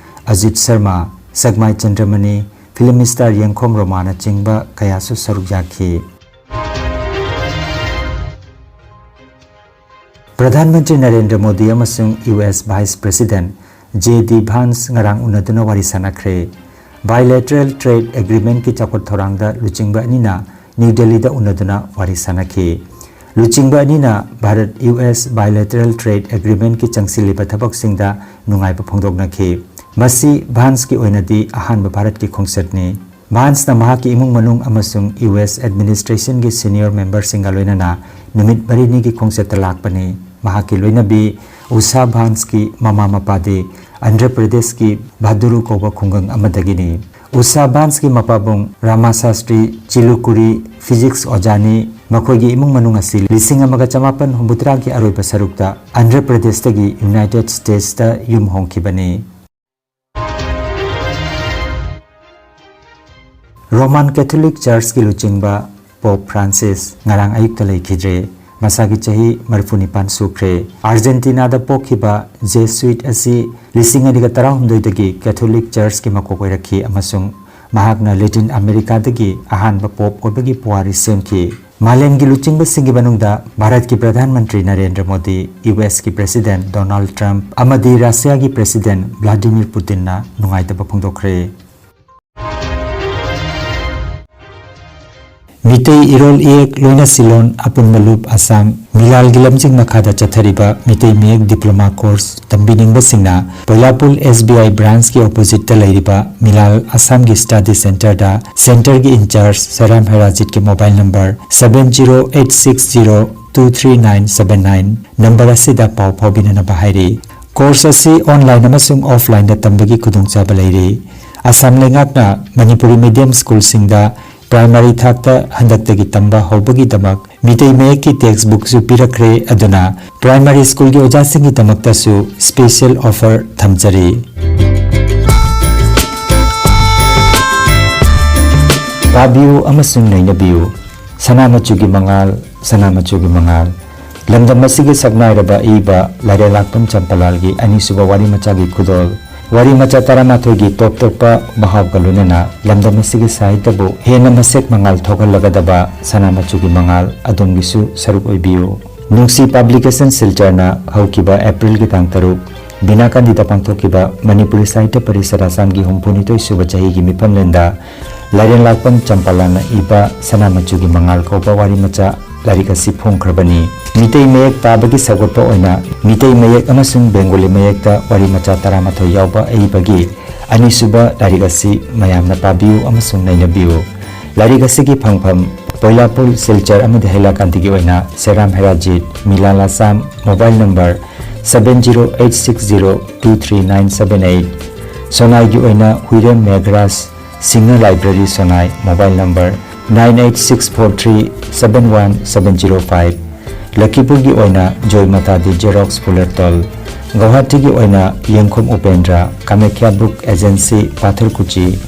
Ajit Sharma, Sakmai Chandramani, film star Yengkhom Romanchingba ꯀꯌꯥꯁꯨ ꯁꯔꯨꯛ ꯌꯥꯈꯤ꯫ ꯄ꯭ꯔꯙꯥꯟ ꯃꯟꯇ꯭ꯔꯤ ꯅꯔꯦꯟꯗ꯭ꯔ ꯃꯣꯗꯤ ꯑꯃꯁꯨꯡ U S vice president J D Vance ꯉꯔꯥꯡ ꯎꯅꯗꯨꯅ ꯋꯥꯔꯤ ꯁꯥꯟꯅꯈ꯭ꯔꯦ꯫ ꯕꯥꯏꯂꯦꯇꯔꯦꯜ ꯇ꯭ꯔꯦꯗ ꯑꯦꯒ꯭ꯔꯤꯃꯦꯟꯠꯀꯤ ꯆꯥꯎꯈꯠ ꯊꯧꯔꯥꯡꯗ ꯂꯨꯆꯤꯡꯕ ꯑꯅꯤꯅ ꯅ꯭ꯌꯨ ꯗꯦꯜꯂꯤꯗ ꯎꯅꯗꯨꯅ ꯋꯥꯔꯤ ꯁꯥꯟꯅꯈꯤ꯫ ꯂꯨꯆꯤꯡꯕ ꯑꯅꯤꯅ ꯚꯥꯔꯠ ꯌꯨ ꯑꯦꯁ ꯕꯥꯏꯂꯦꯇꯔꯦꯜ ꯇ꯭ꯔꯦꯗ ꯑꯦꯒ꯭ꯔꯤꯃꯦꯟꯠꯀꯤ ꯆꯪꯁꯤꯜꯂꯤꯕ ꯊꯕꯛꯁꯤꯡꯗ ꯅꯨꯡꯉꯥꯏꯕ ꯐꯣꯡꯗꯣꯛꯅꯈꯤ꯫ ꯃꯁꯤ ꯚꯥꯟꯁꯀꯤ ꯑꯣꯏꯅꯗꯤ ꯑꯍꯥꯟꯕ ꯚꯥꯔꯠꯀꯤ ꯈꯣꯡꯆꯠꯅꯤ꯫ ꯚꯥꯟꯁꯅ ꯃꯍꯥꯛꯀꯤ ꯏꯃꯨꯡ ꯃꯅꯨꯡ ꯑꯃꯁꯨꯡ ꯌꯨ ꯑꯦꯁ ꯑꯦꯗꯃꯤꯅꯤꯁꯇ꯭ꯔꯦꯁꯟꯒꯤ ꯁꯤꯅꯤꯌꯔ ꯃꯦꯝꯕꯔꯁꯤꯡꯒ ꯂꯣꯏꯅꯅ ꯅꯨꯃꯤꯠ ꯃꯔꯤꯅꯤꯒꯤ ꯈꯣꯡꯆꯠꯇ ꯂꯥꯛꯄꯅꯤ꯫ ꯃꯍꯥꯛꯀꯤ ꯂꯣꯏꯅꯕꯤ ꯎꯁꯥ ꯚꯥꯟꯁꯀꯤ ꯃꯃꯥ ꯃꯄꯥꯗꯤ ꯑꯟꯙ꯭ꯔ ꯄ꯭ꯔꯗꯦꯁꯀꯤ ꯚꯥꯗꯨꯔꯨ ꯀꯧꯕ ꯈꯨꯡꯒꯪ ꯑꯃꯗꯒꯤꯅꯤ꯫ ꯎꯁꯥ ꯚꯥꯟꯁꯀꯤ ꯃꯄꯥꯕꯨꯡ ꯔꯥꯃꯥꯁꯥꯁꯇ꯭ꯔꯤ ꯆꯤꯂꯨꯀꯨꯔꯤ ꯐꯤꯖꯤꯛꯁ ꯑꯣꯖꯥꯅꯤ꯫ ꯃꯈꯣꯏꯒꯤ ꯏꯃꯨꯡ ꯃꯅꯨꯡ ꯑꯁꯤ ꯂꯤꯁꯤꯡ ꯑꯃꯒ ꯆꯃꯥꯄꯟ ꯍꯨꯝꯐꯨꯇꯔꯥꯒꯤ ꯑꯔꯣꯏꯕ ꯁꯔꯨꯛꯇ ꯑꯟꯙ꯭ꯔ ꯄ꯭ꯔꯗꯦꯁꯇꯒꯤ ꯌꯨꯅꯥꯏꯇꯦꯗ ꯁ꯭ꯇꯦꯠꯁꯇ ꯌꯨꯝ ꯍꯣꯡꯈꯤꯕꯅꯤ꯫ ꯔꯣꯃꯥꯟ ꯀꯦꯊꯣꯂꯤꯛ ꯆꯔꯆꯀꯤ ꯂꯨꯆꯤꯡꯕ ꯄꯣꯞ ꯐ꯭ꯔꯥꯟꯁꯤꯁ ꯉꯔꯥꯡ ꯑꯌꯨꯛꯇ ꯂꯩꯈꯤꯗ꯭ꯔꯦ꯫ ꯃꯁꯥꯒꯤ ꯆꯍꯤ ꯃꯔꯤꯐꯨ ꯅꯤꯄꯥꯟ ꯁꯨꯈ꯭ꯔꯦ꯫ ꯑꯥꯔꯖꯦꯟꯇꯤꯅꯥꯗ ꯄꯣꯛꯈꯤꯕ ꯖꯦꯁꯨꯏꯠ ꯑꯁꯤ ꯂꯤꯁꯤꯡ ꯑꯅꯤꯒ ꯇꯔꯥꯍꯨꯝꯗꯣꯏꯗꯒꯤ ꯀꯦꯊꯣꯂꯤꯛ ꯆꯔꯆꯀꯤ ꯃꯀꯣꯛ ꯑꯣꯏꯔꯛꯈꯤ ꯑꯃꯁꯨꯡ ꯃꯍꯥꯛꯅ ꯂꯦꯇꯤꯟ ꯑꯃꯦꯔꯤꯀꯥꯗꯒꯤ ꯑꯍꯥꯟꯕ ꯄꯣꯞ ꯑꯣꯏꯕꯒꯤ ꯄꯨꯋꯥꯔꯤ ꯁꯦꯝꯈꯤ꯫ ꯃꯥꯂꯦꯝꯒꯤ ꯂꯨꯆꯤꯡꯕꯁꯤꯡꯒꯤ ꯃꯅꯨꯡꯗ ꯚꯥꯔꯠꯀꯤ ꯄ꯭ꯔꯙꯥꯟ ꯃꯟꯇ꯭ꯔꯤ ꯅꯔꯦꯟꯗ꯭ꯔ ꯃꯣꯗꯤ, ꯌꯨ ꯑꯦꯁꯀꯤ ꯄ꯭ꯔꯦꯁꯤꯗꯦꯟꯠ ꯗꯣꯅꯥꯜꯗ ꯇ꯭ꯔꯝꯞ ꯑꯃꯗꯤ ꯔꯁꯤꯌꯥꯒꯤ ꯄ꯭ꯔꯦꯁꯤꯗꯦꯟꯠ ꯚ꯭ꯂꯥꯗꯤꯃꯤꯔ ꯄꯨꯇꯤꯟꯅ ꯅꯨꯡꯉꯥꯏꯇꯕ ꯐꯣꯡꯗꯣꯛꯈ꯭ꯔꯦ꯫ ꯃꯤꯇꯩ ꯏꯔꯣꯜ ꯏꯌꯦꯛ ꯂꯣꯏꯅ ꯁꯤꯂꯣꯟ ꯑꯄꯨꯟꯕ ꯂꯨꯞ ꯑꯁꯥꯝ ꯃꯤꯂꯥꯜꯒꯤ ꯂꯝꯖꯤꯡ ꯃꯈꯥꯗ ꯆꯠꯊꯔꯤꯕ ꯃꯤꯇꯩ ꯃꯌꯦꯛ ꯗꯤꯄ꯭ꯂꯣꯃꯥ ꯀꯣꯔꯁ ꯇꯝꯕꯤꯅꯤꯡꯕꯁꯤꯡꯅ ꯄꯣꯏꯂꯥꯄꯨꯜ ꯑꯦꯁ ꯕꯤ ꯑꯥꯏ ꯕ꯭ꯔꯥꯟꯁꯀꯤ ꯑꯣꯄꯣꯖꯤꯠꯇ ꯂꯩꯔꯤꯕ ꯃꯤꯂꯥꯜ ꯑꯁꯥꯝꯒꯤ ꯁ꯭ꯇꯗꯤ ꯁꯦꯟꯇꯔꯗ ꯁꯦꯟꯇꯔꯒꯤ ꯏꯟꯆꯥꯔꯖ ꯁꯔꯥꯝ ꯍꯦꯔꯥꯖꯤꯠꯀꯤ mobile number seven zero eight six zero two three nine seven nine number ꯑꯁꯤꯗ ꯄꯥꯎ ꯐꯥꯎꯕꯤꯅꯅꯕ ꯍꯥꯏꯔꯤ꯫ ꯀꯣꯔꯁ ꯑꯁꯤ ꯑꯣꯟꯂꯥꯏꯟ ꯑꯃꯁꯨꯡ ꯑꯣꯐꯂꯥꯏꯟꯗ ꯇꯝꯕꯒꯤ ꯈꯨꯗꯣꯡꯆꯥꯕ ꯂꯩꯔꯤ꯫ ꯑꯁꯥꯝ ꯂꯩꯉꯥꯛꯅ ꯃꯅꯤꯄꯨꯔꯤ ꯃꯤꯗꯤꯌꯝ ꯁ꯭ꯀꯨꯜꯁꯤꯡꯗ ꯄ꯭ꯔꯥꯏꯃꯥꯔꯤ ꯊꯥꯛꯇ ꯍꯟꯗꯛꯇꯒꯤ ꯇꯝꯕ ꯍꯧꯕꯒꯤꯗꯃꯛ ꯃꯤꯇꯩ ꯃꯌꯦꯛꯀꯤ ꯇꯦꯛꯁ ꯕꯨꯛꯁꯨ ꯄꯤꯔꯛꯈ꯭ꯔꯦ, ꯑꯗꯨꯅ ꯄ꯭ꯔꯥꯏꯃꯥꯔꯤ ꯁ꯭ꯀꯨꯜꯒꯤ ꯑꯣꯖꯥꯁꯤꯡꯒꯤꯗꯃꯛꯇꯁꯨ ꯁ꯭ꯄꯦꯁꯤꯌꯦꯜ ꯑꯣꯐꯔ ꯊꯝꯖꯔꯤ꯫ ꯄꯥꯕꯤꯌꯨ ꯑꯃꯁꯨꯡ ꯅꯩꯅꯕꯤꯌꯨ꯫ ꯁꯅꯥ ꯃꯆꯨꯒꯤ ꯃꯉꯥꯜ, ꯁꯅꯥ ꯃꯆꯨꯒꯤ ꯃꯉꯥꯜ꯫ ꯂꯝꯗꯝ ꯑꯁꯤꯒꯤ ꯁꯛꯅꯥꯏꯔꯕ ꯑꯏꯕ ꯂꯥꯏꯔꯦꯜꯂꯥꯛꯄꯝ ꯆꯝꯄꯂꯥꯜꯒꯤ ꯑꯅꯤꯁꯨꯕ ꯋꯥꯔꯤ ꯃꯆꯥꯒꯤ ꯈꯨꯗꯣꯜ꯫ ꯋꯥꯔꯤ ꯃꯆꯥ ꯇꯔꯥꯃꯥꯊꯣꯏꯒꯤ ꯇꯣꯞ ꯇꯣꯞꯄ ꯃꯍꯥꯎꯒ ꯂꯣꯏꯅꯅ ꯂꯝꯗꯝ ꯑꯁꯤꯒꯤ ꯁꯥꯍꯤꯇ꯭ꯌꯕꯨ ꯍꯦꯟꯅ ꯃꯁꯦꯛ ꯃꯉꯥꯜ ꯊꯣꯛꯍꯜꯂꯒꯗꯕ ꯁꯅꯥ ꯃꯆꯨꯒꯤ ꯃꯉꯥꯜ ꯑꯗꯣꯝꯒꯤꯁꯨ ꯁꯔꯨꯛ ꯑꯣꯏꯕꯤꯌꯨ꯫ ꯅꯨꯡꯁꯤ ꯄꯕ꯭ꯂꯤꯀꯦꯁꯟ ꯁꯤꯜꯆꯔꯅ ꯍꯧꯈꯤꯕ ꯑꯦꯄ꯭ꯔꯤꯜꯒꯤ ꯇꯥꯡ ꯇꯔꯨꯛ ꯕꯤꯅꯥꯀꯥꯟꯗꯤꯗ ꯄꯥꯡꯊꯣꯛꯈꯤꯕ ꯃꯅꯤꯄꯨꯔꯤ ꯁꯥꯍꯤꯇ꯭ꯌ ꯄꯔꯤꯁꯠ ꯑꯁꯥꯝꯒꯤ ꯍꯨꯝꯐꯨꯅꯤꯊꯣꯏ ꯁꯨꯕ ꯆꯍꯤꯒꯤ ꯃꯤꯐꯝꯂꯦꯟꯗ ꯂꯥꯏꯔꯦꯟꯂꯥꯛꯄꯝ ꯆꯝꯄꯥꯂꯥꯅ ꯏꯕ ꯁꯅꯥ ꯃꯆꯨꯒꯤ ꯃꯉꯥꯜ ꯀꯧꯕ ꯋꯥꯔꯤ ꯃꯆꯥ ꯂꯥꯏꯔꯤꯛ ꯑꯁꯤ ꯐꯣꯡꯈ꯭ꯔꯕꯅꯤ꯫ ꯃꯤꯇꯩ ꯃꯌꯦꯛ ꯄꯥꯕꯒꯤ ꯁꯧꯒꯠꯄ ꯑꯣꯏꯅ ꯃꯤꯇꯩ ꯃꯌꯦꯛ ꯑꯃꯁꯨꯡ ꯕꯦꯡꯒꯣꯂꯤ ꯃꯌꯦꯛꯇ ꯋꯥꯔꯤ ꯃꯆꯥ ꯇꯔꯥꯃꯥꯊꯣꯏ ꯌꯥꯎꯕ ꯑꯏꯕꯒꯤ ꯑꯅꯤꯁꯨꯕ ꯂꯥꯏꯔꯤꯛ ꯑꯁꯤ ꯃꯌꯥꯝꯅ ꯄꯥꯕꯤꯌꯨ ꯑꯃꯁꯨꯡ ꯅꯩꯅꯕꯤꯌꯨ꯫ ꯂꯥꯏꯔꯤꯛ ꯑꯁꯤꯒꯤ ꯐꯪꯐꯝ ꯕꯣꯏꯂꯥꯄꯨꯔ, ꯁꯤꯜꯆꯔ ꯑꯃꯗꯤ ꯍꯩꯂꯥꯀꯥꯟꯗꯤꯒꯤ ꯑꯣꯏꯅ ꯁꯦꯔꯥꯝ ꯍꯦꯔꯥꯖꯤꯠ, ꯃꯤꯂꯥ ꯂꯥꯁꯥꯝ, mobile number seven zero eight six zero two three nine seven eight꯫ ꯁꯣꯅꯥꯏꯒꯤ ꯑꯣꯏꯅ Huirem Meghraj, Singh library Sonai, mobile number nine eight six four three seven one seven zero five꯫ ꯂꯈꯤꯄꯨꯔꯒꯤ ꯑꯣꯏꯅ ꯖꯣꯏꯃꯇꯥꯗꯤ ꯖꯦꯔꯣꯛꯁ ꯐꯨꯂꯔꯇꯣꯜ, ꯒꯧꯍꯥꯇꯤꯒꯤ ꯑꯣꯏꯅ Yengkhum Upendra, Kamakhya book agency, Pathorkuchi,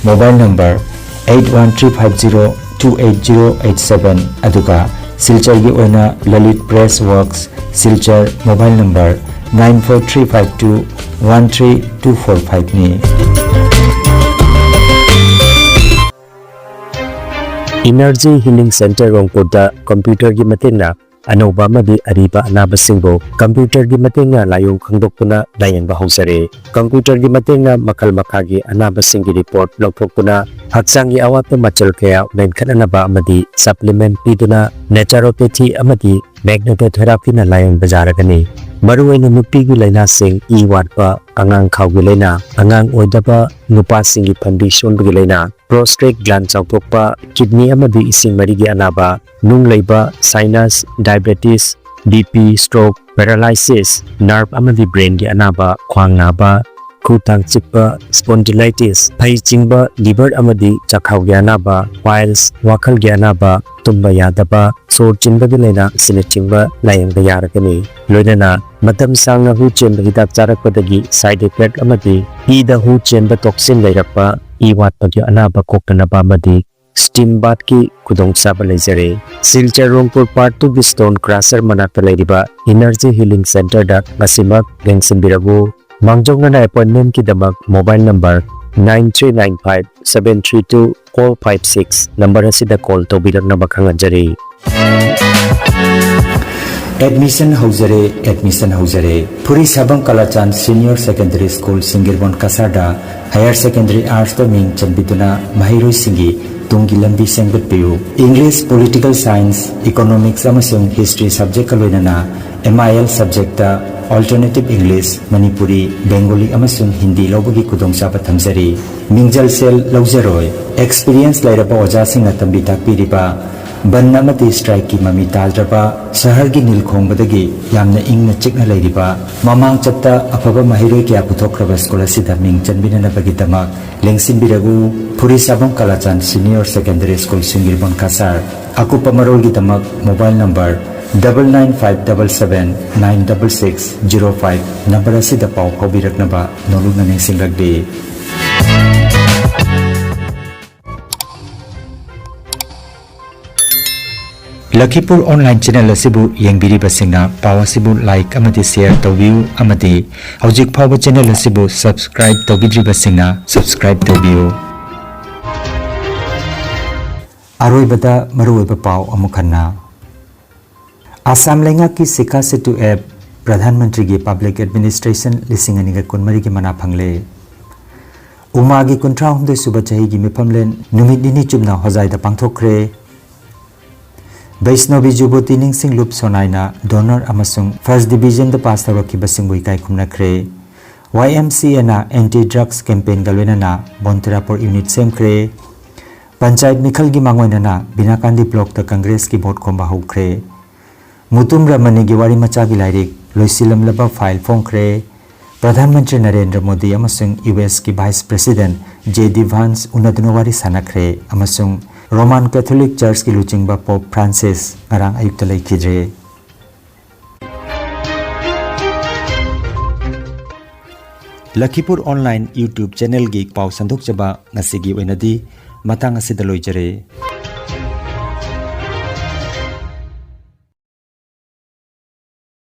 mobile number eight one three five zero two eight zero eight seven, ꯑꯗꯨꯒ ꯁꯤꯜꯆꯔꯒꯤ ꯑꯣꯏꯅ Lalit press works, Silchar, mobile number nine four three five two one three two four five ꯅꯤ꯫ Energy Healing Center ꯔꯣꯡꯄꯨꯔꯗ ꯀꯝꯄ꯭ꯌꯨꯇꯔꯒꯤ ꯃꯇꯦꯡꯅ ꯑꯅꯧꯕ ꯑꯃꯗꯤ ꯑꯔꯤꯕ ꯑꯅꯥꯕꯁꯤꯡꯕꯨ ꯀꯝꯄ꯭ꯌꯨꯇꯔꯒꯤ ꯃꯇꯦꯡꯅ ꯂꯥꯏꯑꯣꯡ ꯈꯪꯗꯣꯛꯇꯨꯅ ꯂꯥꯌꯦꯡꯕ ꯍꯧꯖꯔꯦ꯫ ꯀꯝꯄ꯭ꯌꯨꯇꯔꯒꯤ ꯃꯇꯦꯡꯅ ꯃꯈꯜ ꯃꯈꯥꯒꯤ ꯑꯅꯥꯕꯁꯤꯡꯒꯤ ꯔꯤꯄꯣꯔꯠ ꯂꯧꯊꯣꯛꯇꯨꯅ ꯍꯛꯆꯥꯡꯒꯤ ꯑꯋꯥꯠꯄ ꯃꯆꯜ ꯀꯌꯥ ꯃꯦꯟꯈꯠꯅꯅꯕ ꯑꯃꯗꯤ ꯁꯄ꯭ꯂꯤꯃꯦꯟꯠ ꯄꯤꯗꯨꯅ ꯅꯦꯆꯔꯣꯄꯦꯊꯤ ꯑꯃꯗꯤ ꯃꯦꯒꯅꯦꯇꯣꯊꯦꯔꯥꯄꯤꯅ ꯂꯥꯌꯦꯡꯕ ꯌꯥꯔꯒꯅꯤ꯫ ꯃꯔꯨꯑꯣꯏꯅ ꯅꯨꯄꯤꯒꯤ ꯂꯥꯏꯅꯥꯁꯤꯡ, ꯏ ꯋꯥꯠꯄ, ꯑꯉꯥꯡ ꯈꯥꯎꯒꯤ ꯂꯥꯏꯅꯥ, ꯑꯉꯥꯡ ꯑꯣꯏꯗꯕ, ꯅꯨꯄꯥꯁꯤꯡꯒꯤ ꯐꯟꯕꯤ ꯁꯣꯟꯕꯒꯤ ꯂꯥꯏꯅꯥ, ꯄ꯭ꯔꯣꯁꯇꯦꯠ ꯒ꯭ꯂꯥꯟ ꯆꯥꯎꯊꯣꯛꯄ, ꯀꯤꯗꯅꯤ ꯑꯃꯗꯤ ꯏꯁꯤꯡ ꯃꯔꯤꯒꯤ ꯑꯅꯥꯕ, ꯅꯨꯡ ꯂꯩꯕ, sinus, diabetes, B P, stroke, paralysis, nerve ꯑꯃꯗꯤ ꯕ꯭ꯔꯦꯟꯒꯤ ꯑꯅꯥꯕ, ꯈ꯭ꯋꯥꯡ ꯅꯥꯕ, ꯈꯨ ꯇꯥꯡ ꯆꯤꯛꯄ, ꯁ꯭ꯄꯣꯟꯗꯤꯂꯥꯏꯇꯤꯁ, ꯐꯩ ꯆꯤꯡꯕ, ꯂꯤꯚꯔ ꯑꯃꯗꯤ ꯆꯥꯛꯈꯥꯎꯒꯤ ꯑꯅꯥꯕ, ꯄꯥꯏꯜꯁ, ꯋꯥꯈꯜꯒꯤ ꯑꯅꯥꯕ, ꯇꯨꯝꯕ ꯌꯥꯗꯕ, ꯁꯣꯔ ꯆꯤꯟꯕꯒꯤ ꯂꯥꯏꯅꯥ ꯑꯁꯤꯅꯆꯤꯡꯕ ꯂꯥꯌꯦꯡꯕ ꯌꯥꯔꯒꯅꯤ꯫ ꯂꯣꯏꯅꯅ ꯃꯇꯝ ꯁꯥꯡꯅ ꯍꯨ ꯆꯦꯟꯕ ꯍꯤꯗꯥꯛ ꯆꯥꯔꯛꯄꯗꯒꯤ ꯁꯥꯏꯗ ꯏꯐꯦꯛ ꯑꯃꯗꯤ ꯏꯗ ꯍꯨ ꯆꯦꯟꯕ ꯇꯣꯛꯁꯤꯟ ꯂꯩꯔꯛꯄ, ꯏ ꯋꯥꯠꯄꯒꯤ ꯑꯅꯥꯕ ꯀꯣꯛꯇꯅꯕ ꯑꯃꯗꯤ ꯁ꯭ꯇꯤꯝ ꯕꯥꯊꯀꯤ ꯈꯨꯗꯣꯡꯆꯥꯕ ꯂꯩꯖꯔꯦ꯫ ꯁꯤꯜꯆꯔ ꯔꯣꯡꯄꯨꯔ ꯄꯥꯔꯠ ꯇꯨꯒꯤ ꯁ꯭ꯇꯣꯟ ꯀ꯭ꯔꯁꯔ ꯃꯅꯥꯛꯇ ꯂꯩꯔꯤꯕ ꯏꯅꯔꯖꯤ ꯍꯤꯂꯤꯡ ꯁꯦꯟꯇꯔꯗ ꯉꯁꯤꯃꯛ ꯌꯦꯡꯁꯤꯟꯕꯤꯔꯛꯎ꯫ ꯃꯥꯡꯖꯧꯅꯅ ꯑꯦꯄꯣꯏꯟꯃꯦꯟꯠꯀꯤꯗꯃꯛ mobile number nine three nine five seven three two four five six number ꯑꯁꯤꯗ ꯀꯣꯜ ꯇꯧꯕꯤꯔꯛꯅꯕ ꯈꯪꯍꯟꯖꯔꯤ꯫ ꯑꯦꯗꯃꯤꯁꯟ ꯍꯧꯖꯔꯦ, ꯑꯦꯗꯃꯤꯁꯟ ꯍꯧꯖꯔꯦ꯫ Phurisabam Kalachan senior secondary school, Singirbon ꯀꯁꯥꯔꯗ ꯍꯥꯌꯔ ꯁꯦꯀꯦꯟꯗꯔꯤ ꯑꯥꯔꯠꯁꯇ ꯃꯤꯡ ꯆꯟꯕꯤꯗꯨꯅ ꯃꯍꯩꯔꯣꯏꯁꯤꯡꯒꯤ ꯇꯨꯡꯒꯤ ꯂꯝꯕꯤ ꯁꯦꯝꯒꯠꯄꯤꯌꯨ꯫ ꯏꯪꯂꯤꯁ, ꯄꯣꯂꯤꯇꯤꯀꯦꯜ ꯁꯥꯏꯟꯁ, ꯏꯀꯣꯅꯣꯃꯤꯛꯁ ꯑꯃꯁꯨꯡ ꯍꯤꯁꯇ꯭ꯔꯤ ꯁꯕꯖꯦꯛꯀ ꯂꯣꯏꯅꯅ M I L subjectꯇ Alternative English, Manipuri, Bengali ꯑꯃꯁꯨꯡ ꯍꯤꯟꯗꯤ ꯂꯧꯕꯒꯤ ꯈꯨꯗꯣꯡꯆꯥꯕ ꯊꯝꯖꯔꯤ꯫ ꯃꯤꯡꯖꯜ ꯁꯦꯜ ꯂꯧꯖꯔꯣꯏ꯫ Experience ꯂꯩꯔꯕ ꯑꯣꯖꯥꯁꯤꯡꯅ ꯇꯝꯕꯤ ꯇꯥꯛꯄꯤꯔꯤꯕ, ꯕꯟ ꯑꯃꯗꯤ strikeꯀꯤ ꯃꯃꯤ ꯇꯥꯗ꯭ꯔꯕ, ꯁꯍꯔꯒꯤ ꯅꯤꯜ ꯈꯣꯡꯕꯗꯒꯤ ꯌꯥꯝꯅ ꯏꯪꯅ ꯆꯤꯛꯅ ꯂꯩꯔꯤꯕ, ꯃꯃꯥꯡ ꯆꯠꯇ ꯑꯐꯕ ꯃꯍꯩꯔꯣꯏ ꯀꯌꯥ ꯄꯨꯊꯣꯛꯈ꯭ꯔꯕ school ꯑꯁꯤꯗ ꯃꯤꯡ ꯆꯟꯕꯤꯅꯅꯕꯒꯤꯗꯃꯛ ꯂꯦꯡꯁꯤꯟꯕꯤꯔꯛꯎ꯫ ꯐꯨꯔꯤꯁꯥꯕꯝ ꯀꯂꯥꯆꯥꯟ Senior Secondary School, ꯁꯤꯡꯒꯤꯔꯕꯝ ꯀꯁꯥꯔ꯫ ꯑꯀꯨꯞꯄ ꯃꯔꯣꯜꯒꯤꯗꯃꯛ mobile number double nine five double seven nine double six zero five number ꯑꯁꯤꯗ ꯄꯥꯎ ꯐꯥꯎꯕꯤꯔꯛꯅꯕ ꯅꯣꯂꯨꯛꯅ ꯅꯤꯡꯁꯤꯡꯂꯛꯂꯤ꯫ ꯂꯈꯤꯄꯨꯔ online channel ꯑꯁꯤꯕꯨ ꯌꯦꯡꯕꯤꯔꯤꯕꯁꯤꯡꯅ ꯄꯥꯎ ꯑꯁꯤꯕꯨ like ꯑꯃꯗꯤ share ꯇꯧꯕꯤꯌꯨ ꯑꯃꯗꯤ ꯍꯧꯖꯤꯛ ꯐꯥꯎꯕ channel ꯑꯁꯤꯕꯨ subscribe ꯇꯧꯕꯤꯗ꯭ꯔꯤꯕꯁꯤꯡꯅ subscribe ꯇꯧꯕꯤꯌꯨ꯫ ꯑꯔꯣꯏꯕꯗ ꯃꯔꯨꯑꯣꯏꯕ ꯄꯥꯎ ꯑꯃꯨꯛ ꯍꯟꯅ꯫ ꯑꯁꯥꯝ ꯂꯩꯉꯥꯛꯀꯤ ꯁꯤꯈꯥ ꯁꯦꯇꯨ app ꯄ꯭ꯔꯙꯥꯟ ꯃꯟꯇ꯭ꯔꯤꯒꯤ Public Administration ꯂꯤꯁꯤꯡ ꯑꯅꯤꯒ ꯀꯨꯟꯃꯔꯤꯒꯤ ꯃꯅꯥ ꯐꯪꯂꯦ꯫ ꯎꯃꯥꯒꯤ ꯀꯨꯟꯊ꯭ꯔꯥ ꯍꯨꯝꯗꯣꯏ ꯁꯨꯕ ꯆꯍꯤꯒꯤ ꯃꯤꯐꯝꯂꯦꯟ ꯅꯨꯃꯤꯠ ꯅꯤꯅꯤ ꯆꯨꯞꯅ ꯍꯣꯖꯥꯏꯗ ꯄꯥꯡꯊꯣꯛꯈ꯭ꯔꯦ꯫ ꯕꯩꯁꯅꯣꯕꯤ ꯖꯨꯕꯣꯇꯤ ꯅꯤꯡꯁꯤꯡ ꯂꯨꯞ ꯁꯣꯅꯥꯏꯅ DoNER ꯑꯃꯁꯨꯡ first divisionꯗ pass ꯇꯧꯔꯛꯈꯤꯕꯁꯤꯡꯕꯨ ꯏꯀꯥꯏ ꯈꯨꯝꯅꯈ꯭ꯔꯦ꯫ Y M C Aꯅ anti drugs campaignꯒ ꯂꯣꯏꯅꯅ ꯕꯣꯟꯇꯤꯔꯥꯄꯨꯔ unit ꯁꯦꯝꯈ꯭ꯔꯦ꯫ ꯄꯟꯆꯥꯌꯠ ꯃꯤꯈꯜꯒꯤ ꯃꯥꯡꯑꯣꯏꯅꯅ ꯕꯤꯅꯥꯀꯥꯟꯗꯤ blockꯇ Congressꯀꯤ vote ꯈꯣꯝꯕ ꯍꯧꯈ꯭ꯔꯦ꯫ ꯃꯨꯇꯨꯝ ꯔꯃꯅꯤꯒꯤ ꯋꯥꯔꯤ ꯃꯆꯥꯒꯤ ꯂꯥꯏꯔꯤꯛ ꯂꯣꯏꯁꯤꯜꯂꯝꯂꯕ file ꯐꯣꯡꯈ꯭ꯔꯦ꯫ ꯄ꯭ꯔꯙꯥꯟ ꯃꯟꯇ꯭ꯔꯤ ꯅꯔꯦꯟꯗ꯭ꯔ ꯃꯣꯗꯤ ꯑꯃꯁꯨꯡ U S ꯀꯤ Vice President J D Vance ꯎꯅꯗꯨꯅ ꯋꯥꯔꯤ ꯁꯥꯟꯅꯈ꯭ꯔꯦ ꯑꯃꯁꯨꯡ Roman Catholic Churchꯀꯤ ꯂꯨꯆꯤꯡꯕ Pope Francis ꯉꯔꯥꯡ ꯑꯌꯨꯛꯇ ꯂꯩꯈꯤꯗ꯭ꯔꯦ꯫ ꯂꯈꯤꯄꯨꯔ online YouTube channelꯒꯤ ꯄꯥꯎ ꯁꯟꯗꯣꯛꯆꯕ ꯉꯁꯤꯒꯤ ꯑꯣꯏꯅꯗꯤ ꯃꯇꯥꯡ ꯑꯁꯤꯗ ꯂꯣꯏꯖꯔꯦ꯫